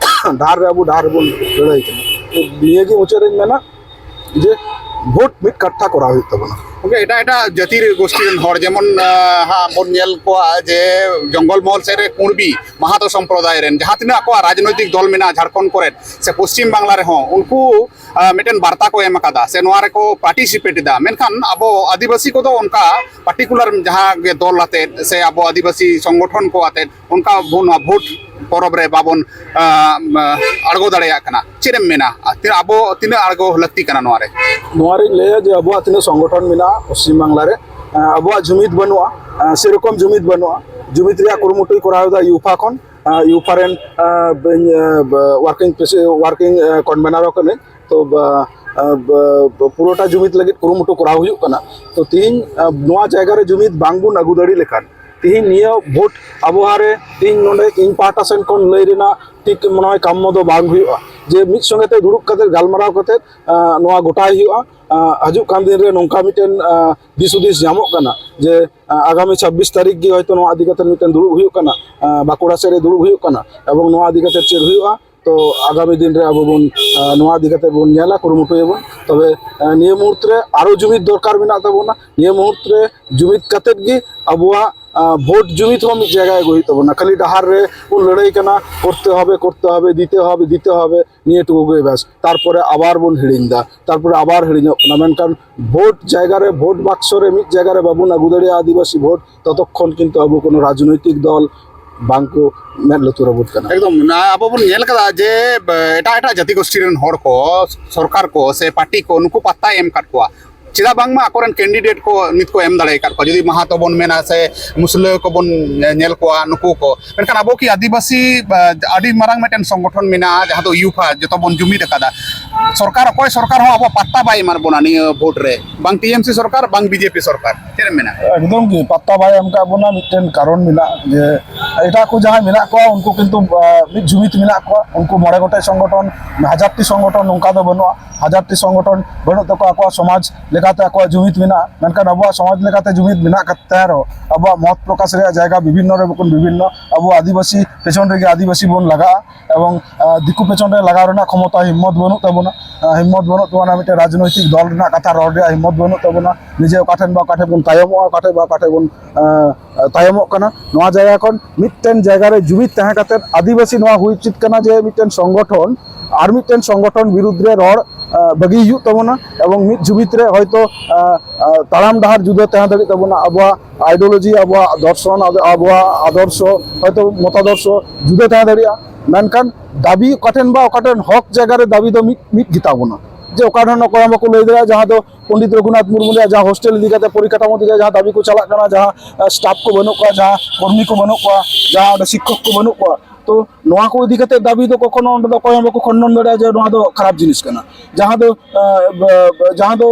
ᱰᱟᱦᱟᱨ ᱨᱮ ᱟᱵᱚ ᱰᱟᱦᱟᱨ ᱨᱮᱵᱚᱱ ᱞᱟᱹᱲᱦᱟᱹᱭ ᱠᱟᱱᱟ᱾ ᱱᱤᱭᱟᱹ ᱜᱮ ᱢᱩᱪᱟᱹᱫ ᱨᱮᱧ ᱢᱮᱱᱟ ᱡᱮ ᱵᱷᱳᱴ ᱢᱤᱫ ᱠᱟᱴᱷᱟ ᱠᱚᱨᱟᱣ ᱦᱩᱭᱩᱜ ᱛᱟᱵᱚᱱᱟ᱾ ᱜᱚᱢᱠᱮ, ᱮᱴᱟᱜ ᱮᱴᱟᱜ ᱡᱟᱹᱛᱤ ᱨᱮ ᱜᱳᱥᱴᱤ ᱨᱮᱱ ᱦᱚᱲ ᱡᱮᱢᱚᱱ, ᱟᱸ, ᱦᱟᱸᱜ ᱵᱚᱱ ᱧᱮᱞ ᱠᱚᱣᱟ ᱡᱮ ᱡᱚᱝᱜᱚᱞ ᱢᱚᱦᱚᱞ ᱥᱮᱫ ᱨᱮ ᱠᱩᱬᱵᱤ ᱢᱟᱦᱟᱛᱚ ᱥᱚᱢᱯᱨᱚᱫᱟᱭ ᱨᱮᱱ ᱡᱟᱦᱟᱸ ᱛᱤᱱᱟᱹᱜ ᱟᱠᱚᱣᱟᱜ ᱨᱟᱡᱽᱱᱳᱭᱛᱤᱠ ᱫᱚᱞ ᱢᱮᱱᱟᱜᱼᱟ ᱡᱷᱟᱲᱠᱷᱚᱸᱰ ᱠᱚᱨᱮ ᱥᱮ ᱯᱚᱥᱪᱤᱢ ᱵᱟᱝᱞᱟ ᱨᱮᱦᱚᱸ, ᱩᱱᱠᱩ, ᱟᱸ, ᱢᱤᱫᱴᱮᱱ ᱵᱟᱨᱛᱟ ᱠᱚ ᱮᱢ ᱟᱠᱟᱫᱟ ᱥᱮ ᱱᱚᱣᱟ ᱨᱮᱠᱚ ᱯᱟᱨᱴᱤᱥᱤᱯᱮᱴ ᱮᱫᱟ, ᱢᱮᱱᱠᱷᱟᱱ ᱟᱵᱚ ᱟᱹᱫᱤᱵᱟᱹᱥᱤ ᱠᱚᱫᱚ ᱚᱱᱠᱟ ᱯᱟᱨᱴᱤᱠᱩᱞᱟᱨ ᱡᱟᱦᱟᱸ ᱜᱮ ᱫᱚᱞ ᱟᱛᱮᱫ ᱥᱮ ᱟᱵᱚ ᱟᱹᱫᱤᱵᱟᱹᱥᱤ ᱥᱚᱝᱜᱚᱴᱷᱚᱱ ᱠᱚ ᱟᱛᱮᱫ ᱚᱱᱠᱟ ᱵᱚ-, ᱱᱚᱣᱟ ᱵᱷᱳᱴ ᱯᱚᱨᱚᱵᱽ ᱨᱮ ᱵᱟᱵᱚᱱ, ᱟᱸ, ᱟᱸ, ᱟᱬᱜᱚ ᱫᱟᱲᱮᱭᱟᱜ ᱠᱟᱱᱟ᱾ ᱪᱮᱫ ᱮᱢ ᱢᱮᱱᱟ? ᱟᱨ ᱛᱤᱱᱟᱹᱜ, ᱟᱵᱚ ᱛᱤᱱᱟᱹᱜ ᱟᱬᱜᱚ ᱞᱟᱹᱠᱛᱤ ᱠᱟᱱᱟ ᱱᱚᱣᱟ ᱨᱮ? ᱱᱚᱣᱟ ᱨᱤᱧ ᱞᱟᱹᱭᱟ ᱡᱮ ᱟᱵᱚᱣᱟᱜ ᱛᱤᱱᱟᱹᱜ ᱥᱚᱝᱜᱚᱴᱷᱚᱱ ᱢᱮᱱᱟᱜᱼᱟ ᱯᱚᱥᱪᱤᱢ ᱵᱟᱝᱞᱟ ᱨᱮ, ᱟᱸ, ᱟᱵᱚᱣᱟᱜ ᱡᱩᱢᱤᱫ ᱵᱟᱹᱱᱩᱜᱼᱟ, ᱟᱸ, ᱥᱮᱨᱚᱠᱚᱢ ᱡᱩᱢᱤᱫ ᱵᱟᱹᱱᱩᱜᱼᱟ᱾ ᱡᱩᱢᱤᱫ ᱨᱮᱭᱟᱜ ᱠᱩᱨᱩᱢᱩᱴᱩᱭ ᱠᱚᱨᱟᱣ ᱮᱫᱟ ᱭᱩᱯᱷᱟ ᱠᱷᱚᱱ, ᱟᱸ, ᱭᱩᱯᱷᱟ ᱨᱮᱱ, ᱟᱸ, ᱵᱟᱹᱧ, ᱟᱸ, ᱵ-, ᱣᱟᱨᱠᱤᱝ ᱯᱨᱮᱥᱤ-, ᱣᱟᱨᱠᱤᱝ, ᱟᱸ, ᱠᱚᱱᱵᱷᱮᱱᱟᱨ ᱦᱚᱸ ᱠᱟᱹᱱᱟᱹᱧ᱾ ᱛᱚ, ᱵᱟ-, ᱟᱸ, ᱵᱟ-, ᱵᱟ-, ᱯᱩᱨᱟᱹᱴᱟ ᱡᱩᱢᱤᱫ ᱞᱟᱹᱜᱤᱫ ᱠᱩᱨᱩᱢᱩᱴᱩ ᱠᱚᱨᱟᱣ ᱦᱩᱭᱩᱜ ᱠᱟᱱᱟ᱾ ᱛᱚ, ᱛᱤᱦᱤᱧ, ᱟᱸ, ᱱᱚᱣᱟ ᱡᱟᱭᱜᱟ ᱨᱮ ᱡᱩᱢᱤᱫ ᱵᱟᱝᱵᱚᱱ ᱟᱹᱜᱩ ᱫᱟᱲᱮ ᱞᱮᱠᱷᱟᱱ, ᱛᱤᱦᱤᱧ ᱱᱤᱭᱟᱹ ᱵᱷᱳᱴ ᱟᱵᱚᱦᱟᱣᱟ ᱨᱮ ᱛᱤᱦᱤᱧ ᱱᱚᱰᱮ ᱤᱧ ᱯᱟᱦᱴᱟ ᱥᱮᱱ ᱠᱷᱚᱱ ᱞᱟᱹᱭ ᱨᱮᱱᱟᱜ ᱴᱷᱤᱠ ᱢᱚᱱᱮ ᱦᱚᱭ ᱠᱟᱢᱢᱚ ᱫᱚ ᱵᱟᱝ ᱦᱩᱭᱩᱜᱼᱟ᱾ ᱡᱮ ᱢᱤᱫ ᱥᱚᱸᱜᱮ ᱛᱮ ᱫᱩᱲᱩᱵ ᱠᱟᱛᱮ ᱜᱟᱞᱢᱟᱨᱟᱣ ᱠᱟᱛᱮ, ᱟᱸ, ᱱᱚᱣᱟ ᱜᱚᱴᱟᱭ ᱦᱩᱭᱩᱜᱼᱟ᱾ ᱟᱸ, ᱦᱤᱡᱩᱜ ᱠᱟᱱ ᱫᱤᱱ ᱨᱮ ᱱᱚᱝᱠᱟ ᱢᱤᱫᱴᱮᱱ, ᱟᱸ, ᱫᱤᱥ ᱦᱩᱫᱤᱥ ᱧᱟᱢᱚᱜ ᱠᱟᱱᱟ ᱡᱮ, ᱟᱸ, ᱟᱜᱟᱢᱤ ᱪᱷᱟᱵᱵᱤᱥ ᱛᱟᱹᱨᱤᱠᱷ ᱜᱮ ᱦᱚᱭᱛᱳ ᱱᱚᱣᱟ ᱤᱫᱤ ᱠᱟᱛᱮ ᱢᱤᱫᱴᱮᱱ ᱫᱩᱲᱩᱵ ᱦᱩᱭᱩᱜ ᱠᱟᱱᱟ, ᱟᱸ, ᱵᱟᱸᱠᱩᱲᱟ ᱥᱮᱫ ᱨᱮ ᱫᱩᱲᱩᱵ ᱦᱩᱭᱩᱜ ᱠᱟᱱᱟ, ᱮᱵᱚᱝ ᱱᱚᱣᱟ ᱤᱫᱤ ᱠᱟᱛᱮ ᱪᱮᱫ ᱦᱩᱭᱩᱜᱼᱟ, ᱛᱚ ᱟᱜᱟᱢᱤ ᱫᱤᱱ ᱨᱮ ᱟᱵᱚ ᱵᱚᱱ, ᱟᱸ, ᱱᱚᱣᱟ ᱤᱫᱤ ᱠᱟᱛᱮ ᱵᱚᱱ ᱧᱮᱞᱟ, ᱠᱩᱨᱩᱢᱩᱴᱩᱭᱟᱵᱚᱱ᱾ ᱛᱚᱵᱮ, ᱟᱸ, ᱱᱤᱭᱟᱹ ᱢᱩᱦᱩᱨᱛ ᱨᱮ ᱟᱨᱚ ᱡᱩᱢᱤᱫ ᱫᱚᱨᱠᱟᱨ ᱢᱮᱱᱟᱜ ᱛᱟᱵᱚᱱᱟ᱾ ᱱᱤᱭᱟᱹ ᱢᱩᱦᱩᱨᱛ ᱨᱮ ᱡᱩᱢᱤᱫ ᱠᱟᱛᱮ ᱜᱮ ᱟᱵᱚᱣᱟᱜ, ᱟᱸ, ᱵᱷᱳᱴ ᱡᱩᱢᱤᱫ ᱦᱚᱸ ᱢᱤᱫ ᱡᱟᱭᱜᱟ ᱟᱹᱜᱩ ᱦᱩᱭᱩᱜ ᱛᱟᱵᱚᱱᱟ᱾ ᱠᱷᱟᱹᱞᱤ ᱰᱟᱦᱟᱨ ᱨᱮ ᱵᱚᱱ ᱞᱟᱹᱲᱦᱟᱹᱭ ᱠᱟᱱᱟ, ᱠᱚᱨᱛᱮ ᱦᱚᱵᱮ, ᱠᱚᱨᱛᱮ ᱦᱚᱵᱮ, ᱫᱤᱛᱮ ᱦᱚᱵᱮ, ᱫᱤᱛᱮ ᱦᱚᱵᱮ, ᱱᱤᱭᱟᱹ ᱴᱩᱠᱩ ᱜᱮ ᱵᱮᱥ᱾ ᱛᱟᱨᱯᱚᱨᱮ ᱟᱵᱟᱨ ᱵᱚᱱ ᱦᱤᱲᱤᱧ ᱮᱫᱟ, ᱛᱟᱨᱯᱚᱨᱮ ᱟᱵᱟᱨ ᱦᱤᱲᱤᱧᱚᱜ ᱠᱟᱱᱟ᱾ ᱢᱮᱱᱠᱷᱟᱱ ᱵᱷᱳᱴ ᱡᱟᱭᱜᱟ ᱨᱮ, ᱵᱷᱳᱴ ᱵᱟᱠᱥᱚ ᱨᱮ ᱢᱤᱫ ᱡᱟᱭᱜᱟ ᱨᱮ ᱵᱟᱵᱚᱱ ᱟᱹᱜᱩ ᱫᱟᱲᱮᱭᱟᱜᱼᱟ ᱟᱹᱫᱤᱵᱟᱹᱥᱤ ᱵᱷᱳᱴ, ᱛᱚᱛᱚᱠᱷᱚᱱ ᱠᱤᱱᱛᱩ ᱟᱵᱚ ᱠᱳᱱᱳ ᱨᱟᱡᱽᱱᱳᱭᱛᱤᱠ ᱫᱚᱞ ᱵᱟᱝ ᱠᱚ ᱢᱮᱫ ᱞᱩᱛᱩᱨ ᱟᱵᱚᱱ ᱠᱟᱱᱟ᱾ ᱮᱠᱫᱚᱢ, ᱱᱟ-, ᱟᱵᱚ ᱵᱚᱱ ᱧᱮᱞ ᱠᱟᱫᱟ ᱡᱮ, ᱵ-, ᱮᱴᱟᱜ ᱮᱴᱟᱜ ᱡᱟᱹᱛᱤ ᱜᱳᱥᱴᱤ ᱨᱮᱱ ᱦᱚᱲ ᱠᱚ, ᱥᱚᱨᱠᱟᱨ ᱠᱚ ᱥᱮ ᱯᱟᱨᱴᱤ ᱠᱚ, ᱱᱩᱠᱩ ᱯᱟᱛᱛᱟᱭ ᱮᱢ ᱟᱠᱟᱫ ᱠᱚᱣᱟ᱾ ᱪᱮᱫᱟᱜ ᱵᱟᱝᱢᱟ ᱟᱠᱚᱨᱮᱱ ᱠᱮᱱᱰᱤᱰᱮᱴ ᱠᱚ ᱱᱤᱛ ᱠᱚ ᱮᱢ ᱫᱟᱲᱮ ᱟᱠᱟᱫ ᱠᱚᱣᱟ, ᱡᱩᱫᱤ ᱢᱟᱦᱟᱛᱚ ᱵᱚᱱ ᱢᱮᱱᱟ ᱥᱮ ᱢᱩᱥᱞᱟᱹ ᱠᱚᱵᱚᱱ ᱧᱮᱞ ᱠᱚᱣᱟ, ᱱᱩᱠᱩ ᱠᱚ᱾ ᱢᱮᱱᱠᱷᱟᱱ ᱟᱵᱚ ᱠᱤ ᱟᱹᱫᱤᱵᱟᱹᱥᱤ, ᱵᱟ, ᱟᱹᱰᱤ ᱢᱟᱨᱟᱝ ᱢᱤᱫᱴᱮᱱ ᱥᱚᱝᱜᱚᱴᱷᱚᱱ ᱢᱮᱱᱟᱜᱼᱟ ᱡᱟᱦᱟᱸ ᱫᱚ ᱭᱩᱯᱷᱟ, ᱡᱚᱛᱚ ᱵᱚᱱ ᱡᱩᱢᱤᱫ ᱟᱠᱟᱫᱟ, ᱥᱚᱨᱠᱟᱨ, ᱚᱠᱚᱭ ᱥᱚᱨᱠᱟᱨ ᱦᱚᱸ ᱟᱵᱚ ᱯᱟᱛᱛᱟ ᱵᱟᱭ ᱮᱢᱟ ᱵᱚᱱᱟ ᱱᱤᱭᱟᱹ ᱵᱷᱳᱴ ᱨᱮ, ᱵᱟᱝ ᱴᱤ ᱮᱢ ᱥᱤ ᱥᱚᱨᱠᱟᱨ, ᱵᱟᱝ ᱵᱤ ᱡᱮ ᱯᱤ ᱥᱚᱨᱠᱟᱨ᱾ ᱪᱮᱫ ᱮᱢ ᱢᱮᱱᱟ? ᱮᱠᱫᱚᱢ ᱜᱮ ᱯᱟᱛᱛᱟ ᱵᱟᱭ ᱮᱢ ᱠᱟᱜ ᱵᱚᱱᱟ᱾ ᱢᱤᱫᱴᱮᱱ ᱠᱟᱨᱚᱱ ᱢᱮᱱᱟᱜᱼᱟ ᱡᱮ ᱮᱴᱟᱜ ᱠᱚ ᱡᱟᱦᱟᱸᱭ ᱢᱮᱱᱟᱜ ᱠᱚᱣᱟ, ᱩᱱᱠᱩ ᱠᱤᱱᱛᱩ, ᱟᱸ, ᱢᱤᱫ ᱡᱩᱢᱤᱫ ᱢᱮᱱᱟᱜ ᱠᱚᱣᱟ᱾ ᱩᱱᱠᱩ ᱢᱚᱬᱮ ᱜᱚᱴᱮᱡ ᱥᱚᱝᱜᱚᱴᱷᱚᱱ, ᱦᱟᱡᱟᱨ ᱴᱤ ᱥᱚᱝᱜᱚᱴᱷᱚᱱ ᱱᱚᱝᱠᱟ ᱫᱚ ᱵᱟᱹᱱᱩᱜᱼᱟ᱾ ᱦᱟᱡᱟᱨ ᱴᱤ ᱥᱚᱝᱜᱚᱴᱷᱚᱱ ᱵᱟᱹᱱᱩᱜ ᱛᱟᱠᱚᱣᱟ, ᱟᱠᱚᱣᱟᱜ ᱥᱚᱢᱟᱡᱽ ᱞᱮᱠᱟᱛᱮ ᱟᱠᱚᱣᱟᱜ ᱡᱩᱢᱤᱫ ᱢᱮᱱᱟᱜᱼᱟ᱾ ᱢᱮᱱᱠᱷᱟᱱ ᱟᱵᱚᱣᱟᱜ ᱥᱚᱢᱟᱡᱽ ᱞᱮᱠᱟᱛᱮ ᱡᱩᱢᱤᱫ ᱢᱮᱱᱟᱜ ᱠᱟᱛᱮ ᱨᱮᱦᱚᱸ ᱟᱵᱚᱣᱟᱜ ᱢᱚᱛ ᱯᱨᱚᱠᱟᱥ ᱨᱮᱭᱟᱜ ᱡᱟᱭᱜᱟ ᱵᱤᱵᱷᱤᱱᱱᱚ ᱨᱮ ᱵᱚᱱ ᱵᱤᱵᱷᱤᱱᱱᱚ᱾ ᱟᱵᱚ ᱟᱹᱫᱤᱵᱟᱹᱥᱤ ᱯᱮᱪᱷᱚᱱ ᱨᱮᱜᱮ ᱟᱹᱫᱤᱵᱟᱹᱥᱤ ᱵᱚᱱ ᱞᱟᱜᱟᱜᱼᱟ, ᱮᱵᱚᱝ, ᱟᱸ, ᱫᱤᱠᱩ ᱯᱮᱪᱷᱚᱱ ᱨᱮ ᱞᱟᱜᱟᱣ ᱨᱮᱱᱟᱜ ᱠᱷᱚᱢᱚᱛᱟ ᱦᱤᱢᱢᱚᱛ ᱵᱟᱹᱱᱩᱜ ᱛᱟᱵᱚᱱᱟ᱾ ᱟᱸ, ᱦᱤᱢᱢᱚᱛ ᱵᱟᱹᱱᱩᱜ ᱛᱟᱵᱚᱱᱟ, ᱢᱤᱫᱴᱮᱱ ᱨᱟᱡᱽᱱᱳᱭᱛᱤᱠ ᱫᱚᱞ ᱨᱮᱱᱟᱜ ᱠᱟᱛᱷᱟ ᱨᱚᱲ ᱨᱮᱭᱟᱜ ᱦᱤᱢᱢᱚᱛ ᱵᱟᱹᱱᱩᱜ ᱛᱟᱵᱚᱱᱟ᱾ ᱱᱤᱡᱮ ᱚᱠᱟ ᱴᱷᱮᱱ ᱵᱟ ᱚᱠᱟ ᱴᱷᱮᱱ ᱵᱚᱱ ᱛᱟᱭᱚᱢᱚᱜᱼᱟ, ᱚᱠᱟ ᱴᱷᱮᱱ ᱵᱟ ᱚᱠᱟ ᱴᱷᱮᱱ ᱵᱚᱱ, ᱟᱸ, ᱛᱟᱭᱚᱢᱚᱜ ᱠᱟᱱᱟ᱾ ᱱᱚᱣᱟ ᱡᱟᱭᱜᱟ ᱠᱷᱚᱱ ᱢᱤᱫᱴᱮᱱ ᱡᱟᱭᱜᱟ ᱨᱮ ᱡᱩᱢᱤᱫ ᱛᱟᱦᱮᱸ ᱠᱟᱛᱮ ᱟᱹᱫᱤᱵᱟᱹᱥᱤ ᱱᱚᱣᱟ ᱦᱩᱭ ᱩᱪᱤᱛ ᱠᱟᱱᱟ ᱡᱮ ᱢᱤᱫᱴᱮᱱ ᱥᱚᱝᱜᱚᱴᱷᱚᱱ ᱟᱨ ᱢᱤᱫᱴᱮᱱ ᱥᱚᱝᱜᱚᱴᱷᱚᱱ ᱵᱤᱨᱩᱫᱽ ᱨᱮ ᱨᱚᱲ, ᱟᱸ, ᱵᱟᱹᱜᱤ ᱦᱩᱭᱩᱜ ᱛᱟᱵᱚᱱᱟ, ᱮᱵᱚᱝ ᱢᱤᱫ ᱡᱩᱢᱤᱫ ᱨᱮ ᱦᱚᱭᱛᱚ, ᱟᱸ, ᱟᱸ, ᱛᱟᱲᱟᱢ ᱰᱟᱦᱟᱨ ᱡᱩᱫᱟᱹ ᱛᱟᱦᱮᱸ ᱫᱟᱲᱮᱭᱟᱜ ᱛᱟᱵᱚᱱᱟ, ᱟᱵᱚᱣᱟᱜ ideology, ᱟᱵᱚᱣᱟᱜ ᱫᱚᱨᱥᱚᱱ, ᱟᱵᱚᱣᱟᱜ ᱟᱫᱚᱨᱥᱚ, ᱦᱚᱭᱛᱚ ᱢᱚᱛᱟᱫᱚᱨᱥᱚ ᱡᱩᱫᱟᱹ ᱛᱟᱦᱮᱸ ᱫᱟᱲᱮᱭᱟᱜᱼᱟ, ᱢᱮᱱᱠᱷᱟᱱ ᱫᱟᱹᱵᱤ ᱚᱠᱟ ᱴᱷᱮᱱ ᱵᱟ ᱚᱠᱟ ᱴᱷᱮᱱ ᱦᱚᱠ ᱡᱟᱭᱜᱟ ᱨᱮ ᱫᱟᱹᱵᱤ ᱫᱚ ᱢᱤᱫ, ᱢᱤᱫ ᱜᱮᱛᱟ ᱵᱚᱱᱟ᱾ ᱡᱮ ᱚᱠᱟ ᱴᱷᱮᱱ ᱚᱠᱚᱭ ᱦᱚᱸ ᱵᱟᱠᱚ ᱞᱟᱹᱭ ᱫᱟᱲᱮᱭᱟᱜᱼᱟ, ᱡᱟᱦᱟᱸ ᱫᱚ ᱯᱚᱱᱰᱤᱛ ᱨᱚᱜᱷᱩᱱᱟᱛᱷ ᱢᱩᱨᱢᱩ ᱨᱮᱭᱟᱜ ᱡᱟᱦᱟᱸ ᱦᱳᱥᱴᱮᱞ ᱤᱫᱤ ᱠᱟᱛᱮ, ᱯᱚᱨᱤᱠᱟᱴᱷᱟᱢᱳ ᱤᱫᱤ ᱠᱟᱛᱮ ᱡᱟᱦᱟᱸ ᱫᱟᱹᱵᱤ ᱠᱚ ᱪᱟᱞᱟᱜ ᱠᱟᱱᱟ, ᱡᱟᱦᱟᱸ, ᱟᱸ, ᱥᱴᱟᱯ ᱠᱚ ᱵᱟᱹᱱᱩᱜ ᱠᱚᱣᱟ, ᱡᱟᱦᱟᱸ ᱠᱚᱨᱢᱤ ᱠᱚ ᱵᱟᱹᱱᱩᱜ ᱠᱚᱣᱟ, ᱡᱟᱦᱟᱸ ᱚᱸᱰᱮ ᱥᱤᱠᱠᱷᱚᱠ ᱠᱚ ᱵᱟᱹᱱᱩᱜ ᱠᱚᱣᱟ, ᱛᱚ ᱱᱚᱣᱟ ᱠᱚ ᱤᱫᱤ ᱠᱟᱛᱮ ᱫᱟᱹᱵᱤ ᱫᱚ ᱠᱚᱠᱷᱚᱱᱳ ᱚᱸᱰᱮ ᱫᱚ ᱚᱠᱚᱭ ᱦᱚᱸ ᱵᱟᱠᱚ ᱠᱷᱚᱱᱰᱚᱱ ᱫᱟᱲᱮᱭᱟᱜᱼᱟ ᱡᱮ ᱱᱚᱣᱟ ᱫᱚ ᱠᱷᱟᱨᱟᱯ ᱡᱤᱱᱤᱥ ᱠᱟᱱᱟ᱾ ᱡᱟᱦᱟᱸ ᱫᱚ, ᱟᱸ, ᱵ-, ᱵ-, ᱡᱟᱦᱟᱸ ᱫᱚ,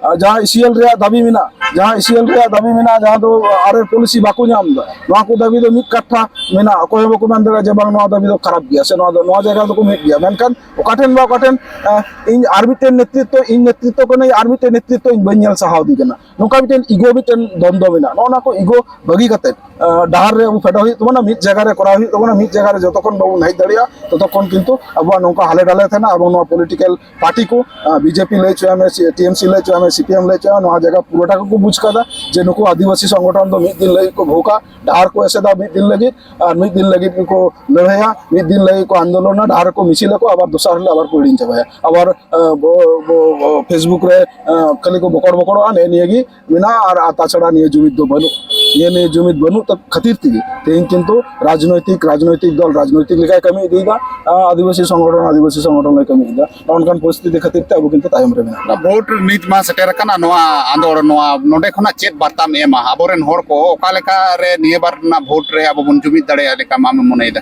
ᱟᱸ, ᱡᱟᱦᱟᱸ ᱤ ᱥᱤ ᱮᱞ ᱨᱮᱭᱟᱜ ᱫᱟᱹᱵᱤ ᱢᱮᱱᱟᱜᱼᱟ, ᱡᱟᱦᱟᱸ ᱤ ᱥᱤ ᱮᱞ ᱨᱮᱭᱟᱜ ᱫᱟᱹᱵᱤ ᱢᱮᱱᱟᱜᱼᱟ, ᱡᱟᱦᱟᱸ ᱫᱚ ᱟᱨ ᱮ ᱯᱚᱞᱤᱥᱤ ᱵᱟᱠᱚ ᱧᱟᱢ ᱮᱫᱟ, ᱱᱚᱣᱟ ᱠᱚ ᱫᱟᱹᱵᱤ ᱫᱚ ᱢᱤᱫ ᱠᱟᱴᱷᱟ ᱢᱮᱱᱟᱜᱼᱟ᱾ ᱚᱠᱚᱭ ᱦᱚᱸ ᱵᱟᱠᱚ ᱢᱮᱱ ᱫᱟᱲᱮᱭᱟᱜᱼᱟ ᱡᱮ ᱵᱟᱝ ᱱᱚᱣᱟ ᱫᱟᱹᱵᱤ ᱫᱚ ᱠᱷᱟᱨᱟᱯ ᱜᱮᱭᱟ ᱥᱮ ᱱᱚᱣᱟ ᱫᱚ, ᱱᱚᱣᱟ ᱡᱟᱭᱜᱟ ᱨᱮᱫᱚ ᱠᱚ ᱢᱤᱫ ᱜᱮᱭᱟ᱾ ᱢᱮᱱᱠᱷᱟᱱ ᱚᱠᱟ ᱴᱷᱮᱱ ᱵᱟ ᱚᱠᱟ ᱴᱷᱮᱱ, ᱟᱸ, ᱤᱧ ᱟᱨ ᱢᱤᱫᱴᱮᱱ ᱱᱮᱛᱨᱤᱛᱛᱚ, ᱤᱧ ᱱᱮᱛᱨᱤᱛᱛᱚ ᱠᱟᱹᱱᱟᱹᱧ, ᱟᱨ ᱢᱤᱫᱴᱮᱱ ᱱᱮᱛᱨᱤᱛᱛᱚ ᱤᱧ ᱵᱟᱹᱧ ᱧᱮᱞ ᱥᱟᱦᱟᱣ ᱤᱫᱤ ᱠᱟᱱᱟ, ᱱᱚᱝᱠᱟ ᱢᱤᱫᱴᱮᱱ ᱤᱜᱳ, ᱢᱤᱫᱴᱮᱱ ᱫᱚᱱᱫᱚ ᱢᱮᱱᱟᱜᱼᱟ᱾ ᱱᱚᱜᱼᱚ ᱱᱚᱣᱟ ᱠᱚ ᱤᱜᱳ ᱵᱟᱹᱜᱤ ᱠᱟᱛᱮ, ᱟᱸ, ᱰᱟᱦᱟᱨ ᱨᱮ ᱟᱵᱚ ᱯᱷᱮᱰᱚᱜ ᱦᱩᱭᱩᱜ ᱛᱟᱵᱚᱱᱟ, ᱢᱤᱫ ᱡᱟᱭᱜᱟ ᱨᱮ ᱠᱚᱨᱟᱣ ᱦᱩᱭᱩᱜ ᱛᱟᱵᱚᱱᱟ᱾ ᱢᱤᱫ ᱡᱟᱭᱜᱟ ᱨᱮ ᱡᱚᱛᱚᱠᱷᱚᱱ ᱵᱟᱵᱚᱱ ᱦᱮᱡ ᱫᱟᱲᱮᱭᱟᱜᱼᱟ, ᱛᱚᱛᱚᱠᱷᱚᱱ ᱠᱤᱱᱛᱩ ᱟᱵᱚᱣᱟᱜ ᱱᱚᱝᱠᱟ ᱦᱟᱞᱮ ᱰᱟᱞᱮ ᱛᱟᱦᱮᱱᱟ᱾ ᱟᱵᱚ ᱱᱚᱣᱟ ᱯᱚᱞᱤᱴᱤᱠᱮᱞ ᱯᱟᱨᱴᱤ ᱠᱚ, ᱟᱸ, ᱵᱤ ᱡᱮ ᱯᱤ ᱞᱟᱹᱭ ᱦᱚᱪᱚᱭᱟ ᱢᱮ, ᱥᱤ-, ᱴᱤ ᱮᱢ ᱥᱤ ᱞᱟᱹᱭ ᱦᱚᱪᱚᱭᱟ ᱢᱮ, ᱥᱤ ᱯᱤ ᱮᱢ ᱞᱟᱹᱭ ᱦᱚᱪᱚᱭᱟ ᱢᱮ, ᱱᱚᱣᱟ ᱡᱟᱭᱜᱟ ᱯᱩᱨᱟᱹᱴᱟ ᱠᱚᱠᱚ ᱵᱩᱡᱽ ᱠᱟᱫᱟ ᱡᱮ ᱱᱩᱠᱩ ᱟᱹᱫᱤᱵᱟᱹᱥᱤ ᱥᱚᱝᱜᱚᱴᱷᱚᱱ ᱫᱚ ᱢᱤᱫ ᱫᱤᱱ ᱞᱟᱹᱜᱤᱫ ᱠᱚ ᱵᱷᱩᱠᱟ, ᱰᱟᱦᱟᱨ ᱠᱚ ᱮᱥᱮᱫᱟ, ᱢᱤᱫ ᱫᱤᱱ ᱞᱟᱹᱜᱤᱫ, ᱟᱨ ᱢᱤᱫ ᱫᱤᱱ ᱞᱟᱹᱜᱤᱫ ᱜᱮᱠᱚ ᱞᱟᱹᱲᱦᱟᱹᱭᱟ, ᱢᱤᱫ ᱫᱤᱱ ᱞᱟᱹᱜᱤᱫ ᱠᱚ ᱟᱱᱫᱳᱞᱚᱱᱟ, ᱰᱟᱦᱟᱨ ᱨᱮᱠᱚ ᱢᱤᱪᱷᱤᱞ ᱟᱠᱚ, ᱟᱵᱟᱨ ᱫᱚᱥᱟᱨ ᱦᱤᱞᱳᱜ ᱟᱵᱟᱨ ᱠᱚ ᱦᱤᱲᱤᱧ ᱪᱟᱵᱟᱭᱟ᱾ ᱟᱵᱟᱨ, ᱟᱸ, ᱵᱚ-, ᱵᱚ-, ᱵᱚ-, Facebook ᱨᱮ, ᱟᱸ, ᱠᱷᱟᱹᱞᱤ ᱠᱚ ᱵᱚᱠᱚᱲ ᱵᱚᱠᱚᱲᱚᱜᱼᱟ, ᱱᱮᱜᱼᱮ ᱱᱤᱭᱟᱹ ᱜᱮ ᱢᱮᱱᱟᱜᱼᱟ᱾ ᱟᱨ, ᱟᱨ ᱛᱟᱪᱷᱟᱲᱟ ᱱᱤᱭᱟᱹ ᱡᱩᱢᱤᱫ ᱫᱚ ᱵᱟᱹᱱᱩᱜ, ᱱᱤᱭᱟᱹ, ᱱᱤᱭᱟᱹ ᱡᱩᱢᱤᱫ ᱵᱟᱹᱱᱩᱜ ᱛᱟ-, ᱠᱷᱟᱹᱛᱤᱨ ᱛᱮᱜᱮ ᱛᱮᱦᱮᱧ ᱠᱤᱱᱛᱩ ᱨᱟᱡᱽᱱᱳᱭᱛᱤᱠ, ᱨᱟᱡᱽᱱᱳᱭᱛᱤᱠ ᱫᱚᱞ ᱨᱟᱡᱽᱱᱳᱭᱛᱤᱠ ᱞᱮᱠᱟᱭ ᱠᱟᱹᱢᱤ ᱤᱫᱤᱭᱮᱫᱟ, ᱟᱸ, ᱟᱹᱫᱤᱵᱟᱹᱥᱤ ᱥᱚᱝᱜᱚᱴᱷᱚᱱ ᱟᱹᱫᱤᱵᱟᱹᱥᱤ ᱥᱚᱝᱜᱚᱴᱷᱚᱱ ᱞᱮᱠᱟᱭ ᱠᱟᱹᱢᱤ ᱤᱫᱤᱭᱮᱫᱟ᱾ ᱱᱚᱜᱼᱚ ᱱᱚᱝᱠᱟᱱ ᱯᱚᱨᱤᱥᱛᱷᱤᱛᱤ ᱠᱷᱟᱹᱛᱤᱨ ᱛᱮ ᱟᱵᱚ ᱠᱤᱱᱛᱩ ᱛᱟᱭᱚᱢ ᱨᱮ ᱢᱮᱱᱟᱜ ᱵᱚᱱᱟ᱾ ᱵᱷᱳᱴ ᱱᱤᱛ ᱢᱟ ᱥᱮᱴᱮᱨ ᱟᱠᱟᱱᱟ, ᱱᱚᱣᱟ ᱟᱸᱫᱳᱲ, ᱱᱚᱣᱟ ᱱᱚᱰᱮ ᱠᱷᱚᱱᱟᱜ ᱪᱮᱫ ᱵᱟᱨᱛᱟᱢ ᱮᱢᱟ? ᱟᱵᱚᱨᱮᱱ ᱦᱚᱲ ᱠᱚ ᱚᱠᱟ ᱞᱮᱠᱟ ᱨᱮ ᱱᱤᱭᱟᱹ ᱵᱟᱨ ᱨᱮᱱᱟᱜ ᱵᱷᱳᱴ ᱨᱮ ᱟᱵᱚ ᱵᱚᱱ ᱡᱩᱢᱤᱫ ᱫᱟᱲᱮᱭᱟᱜᱼᱟ ᱞᱮᱠᱟ ᱟᱢᱮᱢ ᱢᱚᱱᱮᱭᱮᱫᱟ?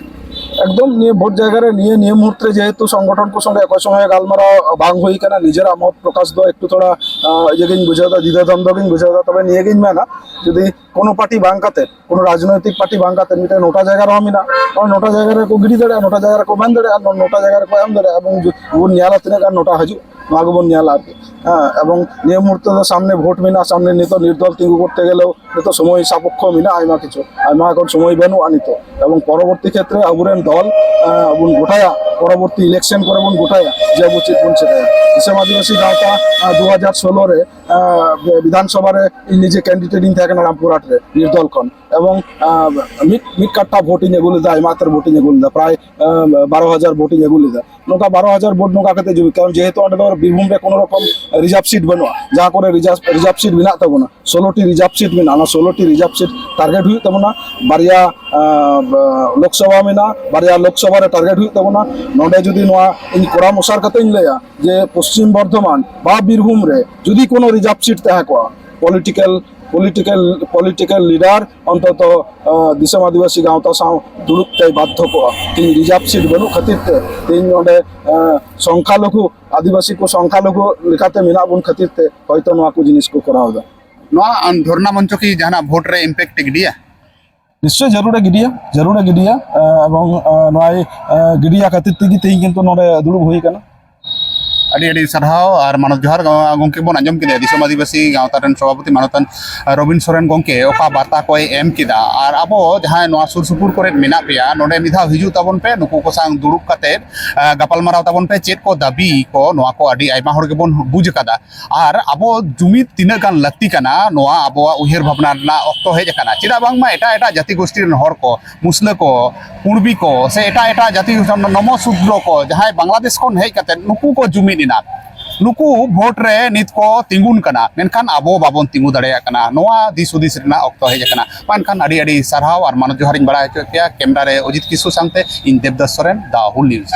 ᱮᱠᱫᱚᱢ ᱱᱤᱭᱟᱹ ᱵᱷᱳᱴ ᱡᱟᱭᱜᱟ ᱨᱮ, ᱱᱤᱭᱟᱹ ᱱᱤᱭᱟᱹ ᱢᱩᱦᱩᱨᱛ ᱨᱮ ᱡᱮᱦᱮᱛᱩ ᱥᱚᱝᱜᱚᱴᱷᱚᱱ ᱠᱚ ᱥᱚᱸᱜᱮ ᱚᱠᱚᱭ ᱥᱚᱸᱜᱮ ᱜᱟᱞᱢᱟᱨᱟᱣ ᱵᱟᱝ ᱦᱩᱭ ᱠᱟᱱᱟ, ᱱᱤᱡᱮᱨᱟᱜ ᱢᱚᱛ ᱯᱨᱚᱠᱟᱥ ᱫᱚ ᱮᱠᱴᱩ ᱛᱷᱚᱲᱟ ᱤᱭᱟᱹ ᱜᱤᱧ ᱵᱩᱡᱷᱟᱹᱣ ᱮᱫᱟ, ᱫᱤᱫᱷᱟ ᱫᱷᱚᱱᱫᱚ ᱜᱤᱧ ᱵᱩᱡᱷᱟᱹᱣ ᱮᱫᱟ᱾ ᱛᱚᱵᱮ ᱱᱤᱭᱟᱹ ᱜᱤᱧ ᱢᱮᱱᱟ, ᱡᱩᱫᱤ ᱠᱳᱱᱳ ᱯᱟᱨᱴᱤ ᱵᱟᱝ ᱠᱟᱛᱮ, ᱠᱳᱱᱳ ᱨᱟᱡᱽᱱᱳᱭᱛᱤᱠ ᱯᱟᱨᱴᱤ ᱵᱟᱝ ᱠᱟᱛᱮ, ᱢᱤᱫᱴᱮᱱ ᱱᱚᱴᱟ ᱡᱟᱭᱜᱟ ᱨᱮᱦᱚᱸ ᱢᱮᱱᱟᱜᱼᱟ, ᱱᱚᱴᱟ ᱡᱟᱭᱜᱟ ᱨᱮᱠᱚ ᱜᱤᱰᱤ ᱫᱟᱲᱮᱭᱟᱜᱼᱟ, ᱱᱚᱴᱟ ᱡᱟᱭᱜᱟ ᱨᱮᱠᱚ ᱢᱮᱱ ᱫᱟᱲᱮᱭᱟᱜᱼᱟ, ᱱᱚᱴᱟ ᱡᱟᱭᱜᱟ ᱨᱮᱠᱚ ᱮᱢ ᱫᱟᱲᱮᱭᱟᱜᱼᱟ, ᱮᱵᱚᱝ ᱵᱚᱱ ᱧᱮᱞᱟ ᱛᱤᱱᱟᱹᱜ ᱜᱟᱱ ᱱᱚᱴᱟ ᱦᱤᱡᱩᱜ, ᱱᱚᱣᱟ ᱜᱮᱵᱚᱱ ᱧᱮᱞᱟ ᱟᱨᱠᱤ᱾ ᱦᱮᱸ, ᱮᱵᱚᱝ ᱱᱤᱭᱟᱹ ᱢᱩᱦᱩᱨᱛᱚ ᱫᱚ ᱥᱟᱢᱱᱮ ᱵᱷᱳᱴ ᱢᱮᱱᱟᱜᱼᱟ, ᱥᱟᱢᱱᱮ ᱱᱤᱛᱚᱜ ᱱᱤᱨᱫᱚᱞ ᱛᱤᱸᱜᱩ ᱠᱚᱨᱛᱮ ᱜᱮᱞᱮ ᱱᱤᱛᱚᱜ ᱥᱚᱢᱚᱭ ᱥᱟᱯᱚᱠᱠᱷᱚ ᱢᱮᱱᱟᱜᱼᱟ ᱟᱭᱢᱟ ᱠᱤᱪᱷᱩ, ᱟᱭᱢᱟ ᱮᱠᱷᱚᱱ ᱥᱚᱢᱚᱭ ᱵᱟᱹᱱᱩᱜᱼᱟ ᱱᱤᱛᱚᱜ᱾ ᱮᱵᱚᱝ ᱯᱚᱨᱚᱵᱚᱨᱛᱤ ᱠᱷᱮᱛᱨᱮ ᱟᱵᱚᱨᱮᱱ ᱫᱚᱞ ᱵᱚᱱ ᱜᱚᱴᱟᱭᱟ, ᱯᱚᱨᱚᱵᱚᱨᱛᱤ ᱤᱞᱮᱠᱥᱚᱱ ᱠᱚᱨᱮ ᱵᱚᱱ ᱜᱚᱴᱟᱭᱟ ᱡᱮ ᱟᱵᱚ ᱪᱮᱫ ᱵᱚᱱ ᱪᱮᱠᱟᱭᱟ᱾ ᱫᱤᱥᱚᱢ ᱟᱹᱫᱤᱵᱟᱹᱥᱤ ᱜᱟᱶᱛᱟ ᱫᱩ ᱦᱟᱡᱟᱨ ᱥᱳᱞᱳ ᱨᱮ ᱵᱤᱫᱷᱟᱱ ᱥᱚᱵᱷᱟ ᱨᱮ ᱤᱧ ᱱᱤᱡᱮ ᱠᱮᱱᱰᱤᱰᱮᱴ ᱤᱧ ᱛᱟᱦᱮᱸ ᱠᱟᱱᱟ ᱨᱟᱢᱯᱩᱨᱦᱟᱴ ᱨᱮ ᱱᱤᱨᱫᱚᱞ ᱠᱷᱚᱱ, ᱮᱵᱚᱝ ᱢᱤᱫ ᱢᱤᱫ ᱠᱟᱴᱷᱟ ᱵᱷᱳᱴ ᱤᱧ ᱟᱹᱜᱩ ᱞᱮᱫᱟ, ᱟᱭᱢᱟ ᱩᱛᱟᱹᱨ ᱵᱷᱳᱴ ᱤᱧ ᱟᱹᱜᱩ ᱞᱮᱫᱟ, ᱯᱨᱟᱭ ᱵᱟᱨᱚ ᱦᱟᱡᱟᱨ ᱵᱷᱳᱴ ᱤᱧ ᱟᱹᱜᱩ ᱞᱮᱫᱟ᱾ ᱱᱚᱝᱠᱟ ᱵᱟᱨᱚ ᱦᱟᱡᱟᱨ ᱵᱷᱳᱴ ᱱᱚᱝᱠᱟ ᱠᱟᱛᱮ ᱡᱩᱢᱤ, ᱠᱟᱨᱚᱱ ᱡᱮᱦᱮᱛᱩ ᱚᱸᱰᱮ ᱫᱚ ᱵᱤᱨᱵᱷᱩᱢ ᱨᱮ ᱠᱳᱱᱳ ᱨᱚᱠᱚᱢ ᱨᱤᱡᱟᱨᱵᱷ ᱥᱤᱴ ᱵᱟᱹᱱᱩᱜᱼᱟ, ᱡᱟᱦᱟᱸ ᱠᱚᱨᱮ ᱨᱤᱡᱟᱨᱵᱷ ᱨᱤᱡᱟᱨᱵᱷ ᱥᱤᱴ ᱢᱮᱱᱟᱜ ᱛᱟᱵᱚᱱᱟ, ᱥᱳᱞᱳ ᱴᱤ ᱨᱤᱡᱟᱨᱵᱷ ᱥᱤᱴ ᱢᱮᱱᱟᱜᱼᱟ, ᱚᱱᱟ ᱥᱳᱞᱳ ᱴᱤ ᱨᱤᱡᱟᱨᱵᱷ ᱥᱤᱴ ᱴᱟᱨᱜᱮᱴ ᱦᱩᱭᱩᱜ ᱛᱟᱵᱚᱱᱟ᱾ ᱵᱟᱨᱭᱟ ᱞᱳᱠᱥᱚᱵᱷᱟ ᱢᱮᱱᱟᱜᱼᱟ, ᱵᱟᱨᱭᱟ ᱞᱳᱠᱥᱚᱵᱷᱟ ᱨᱮ ᱴᱟᱨᱜᱮᱴ ᱦᱩᱭᱩᱜ ᱛᱟᱵᱚᱱᱟ᱾ ᱱᱚᱰᱮ ᱡᱩᱫᱤ ᱱᱚᱣᱟ ᱤᱧ ᱠᱚᱲᱟᱢ ᱚᱥᱟᱨ ᱠᱟᱛᱮ ᱤᱧ ᱞᱟᱹᱭᱟ ᱡᱮ ᱯᱚᱥᱪᱤᱢ ᱵᱚᱨᱫᱷᱚᱢᱟᱱ ᱵᱟ ᱵᱤᱨᱵᱷᱩᱢ ᱨᱮ ᱡᱩᱫᱤ ᱠᱳᱱᱳ ᱨᱤᱡᱟᱨᱵᱷ ᱥᱤᱴ ᱛᱟᱦᱮᱸ ᱠᱚᱜᱼᱟ, ᱯᱚᱞᱤᱴᱤᱠᱮᱞ ᱯᱚᱞᱤᱴᱤᱠᱮᱞ ᱯᱚᱞᱤᱴᱤᱠᱮᱞ ᱞᱤᱰᱟᱨ ᱚᱱᱛᱚᱛᱚ ᱫᱤᱥᱚᱢ ᱟᱹᱫᱤᱵᱟᱹᱥᱤ ᱜᱟᱶᱛᱟ ᱥᱟᱶ ᱫᱩᱲᱩᱵ ᱛᱮᱭ ᱵᱟᱫᱽᱫᱷᱚ ᱠᱚᱜᱼᱟ᱾ ᱛᱮᱦᱮᱧ ᱨᱤᱡᱟᱨᱵᱷ ᱥᱤᱴ ᱵᱟᱹᱱᱩᱜ ᱠᱷᱟᱹᱛᱤᱨ ᱛᱮ ᱛᱮᱦᱮᱧ ᱱᱚᱰᱮ ᱥᱚᱝᱠᱷᱟᱞᱚᱜᱷᱩ, ᱟᱹᱫᱤᱵᱟᱹᱥᱤ ᱠᱚ ᱥᱚᱝᱠᱷᱟᱞᱚᱜᱷᱩ ᱞᱮᱠᱟᱛᱮ ᱢᱮᱱᱟᱜ ᱵᱚᱱ ᱠᱷᱟᱹᱛᱤᱨ ᱛᱮ ᱦᱚᱭᱛᱚ ᱱᱚᱣᱟ ᱠᱚ ᱡᱤᱱᱤᱥ ᱠᱚ ᱠᱚᱨᱟᱣ ᱮᱫᱟ᱾ ᱱᱚᱣᱟ ᱫᱷᱚᱨᱱᱟ ᱢᱚᱧᱪᱚ ᱠᱤ ᱡᱟᱦᱟᱱᱟᱜ ᱵᱷᱳᱴ ᱨᱮ ᱤᱢᱯᱮᱠᱴ ᱮ ᱜᱤᱰᱤᱭᱟ? ᱱᱤᱥᱪᱚᱭ ᱡᱟᱹᱨᱩᱲᱮ ᱜᱤᱰᱤᱭᱟ, ᱡᱟᱹᱨᱩᱲᱮ ᱜᱤᱰᱤᱭᱟ᱾ ᱮᱵᱚᱝ ᱱᱚᱣᱟ ᱜᱤᱰᱤᱭᱟ ᱠᱷᱟᱹᱛᱤᱨ ᱛᱮᱜᱮ ᱛᱮᱦᱮᱧ ᱠᱤᱱᱛᱩ ᱱᱚᱰᱮ ᱫᱩᱲᱩᱵ ᱦᱩᱭ ᱟᱠᱟᱱᱟ᱾ ᱟᱹᱰᱤ ᱟᱹᱰᱤ ᱥᱟᱨᱦᱟᱣ ᱟᱨ ᱢᱟᱱᱚᱛ ᱡᱚᱦᱟᱨ᱾ ᱜᱚᱢᱠᱮ ᱵᱚᱱ ᱟᱸᱡᱚᱢ ᱠᱮᱫᱟ ᱫᱤᱥᱚᱢ ᱟᱹᱫᱤᱵᱟᱹᱥᱤ ᱜᱟᱶᱛᱟ ᱨᱮᱱ ᱥᱚᱵᱷᱟᱯᱚᱛᱤ ᱢᱟᱱᱚᱛᱟᱱ ᱨᱚᱵᱤᱱ ᱥᱚᱨᱮᱱ ᱜᱚᱢᱠᱮ ᱚᱠᱟ ᱵᱟᱨᱛᱟ ᱠᱚᱭ ᱮᱢ ᱠᱮᱫᱟ, ᱟᱨ ᱟᱵᱚ ᱡᱟᱦᱟᱸᱭ ᱱᱚᱣᱟ ᱥᱩᱨ ᱥᱩᱯᱩᱨ ᱠᱚᱨᱮ ᱢᱮᱱᱟᱜ ᱯᱮᱭᱟ, ᱱᱚᱰᱮ ᱢᱤᱫ ᱫᱷᱟᱣ ᱦᱤᱡᱩᱜ ᱛᱟᱵᱚᱱ ᱯᱮ, ᱱᱩᱠᱩ ᱠᱚ ᱥᱟᱶ ᱫᱩᱲᱩᱵ ᱠᱟᱛᱮ ᱜᱟᱯᱟᱞᱢᱟᱨᱟᱣ ᱛᱟᱵᱚᱱ ᱯᱮ, ᱪᱮᱫ ᱠᱚ ᱫᱟᱹᱵᱤ ᱠᱚ, ᱱᱚᱣᱟ ᱠᱚ ᱟᱹᱰᱤ ᱟᱭᱢᱟ ᱦᱚᱲ ᱜᱮᱵᱚᱱ ᱵᱩᱡᱽ ᱟᱠᱟᱫᱟ᱾ ᱟᱨ ᱟᱵᱚ ᱡᱩᱢᱤᱫ ᱛᱤᱱᱟᱹᱜ ᱜᱟᱱ ᱞᱟᱹᱠᱛᱤ ᱠᱟᱱᱟ, ᱱᱚᱣᱟ ᱟᱵᱚᱣᱟᱜ ᱩᱭᱦᱟᱹᱨ ᱵᱷᱟᱵᱽᱱᱟ ᱨᱮᱱᱟᱜ ᱚᱠᱛᱚ ᱦᱮᱡ ᱟᱠᱟᱱᱟ᱾ ᱪᱮᱫᱟᱜ ᱵᱟᱝᱢᱟ ᱮᱴᱟᱜ ᱮᱴᱟᱜ ᱡᱟᱹᱛᱤ ᱜᱳᱥᱴᱤ ᱨᱮᱱ ᱦᱚᱲ ᱠᱚ, ᱢᱩᱥᱞᱟᱹ ᱠᱚ, ᱠᱩᱬᱵᱤ ᱠᱚ, ᱥᱮ ᱮᱴᱟᱜ ᱮᱴᱟᱜ ᱡᱟᱹᱛᱤ ᱱᱚᱢᱚ ᱥᱩᱫᱨᱚ ᱠᱚ, ᱡᱟᱦᱟᱸᱭ ᱵᱟᱝᱞᱟᱫᱮᱥ ᱠᱷᱚᱱ ᱦᱮᱡ ᱠᱟᱛᱮ ᱱᱩᱠᱩ ᱠᱚ ᱡᱩᱢᱤᱫ ᱮᱱᱟ, ᱱᱩᱠᱩ ᱵᱷᱳᱴ ᱨᱮ ᱱᱤᱛ ᱠᱚ ᱛᱤᱸᱜᱩᱱ ᱠᱟᱱᱟ, ᱢᱮᱱᱠᱷᱟᱱ ᱟᱵᱚ ᱵᱟᱵᱚᱱ ᱛᱤᱸᱜᱩ ᱫᱟᱲᱮᱭᱟᱜ ᱠᱟᱱᱟ᱾ ᱱᱚᱣᱟ ᱫᱤᱥ ᱦᱩᱫᱤᱥ ᱨᱮᱱᱟᱜ ᱚᱠᱛᱚ ᱦᱮᱡ ᱟᱠᱟᱱᱟ᱾ ᱢᱟ ᱮᱱᱠᱷᱟᱱ ᱟᱹᱰᱤ ᱟᱹᱰᱤ ᱥᱟᱨᱦᱟᱣ ᱟᱨ ᱢᱟᱱᱚᱛ ᱡᱚᱦᱟᱨᱤᱧ ᱵᱟᱲᱟᱭ ᱦᱚᱪᱚᱭᱮᱫ ᱯᱮᱭᱟ᱾ ᱠᱮᱢᱨᱟ ᱨᱮ ᱚᱡᱤᱛ ᱠᱤᱥᱠᱩ ᱥᱟᱶᱛᱮ ᱤᱧ ᱫᱮᱵᱽᱫᱟᱥ ᱥᱚᱨᱮᱱ, ᱫᱟ ᱦᱩᱞ ᱱᱤᱭᱩᱡᱽ᱾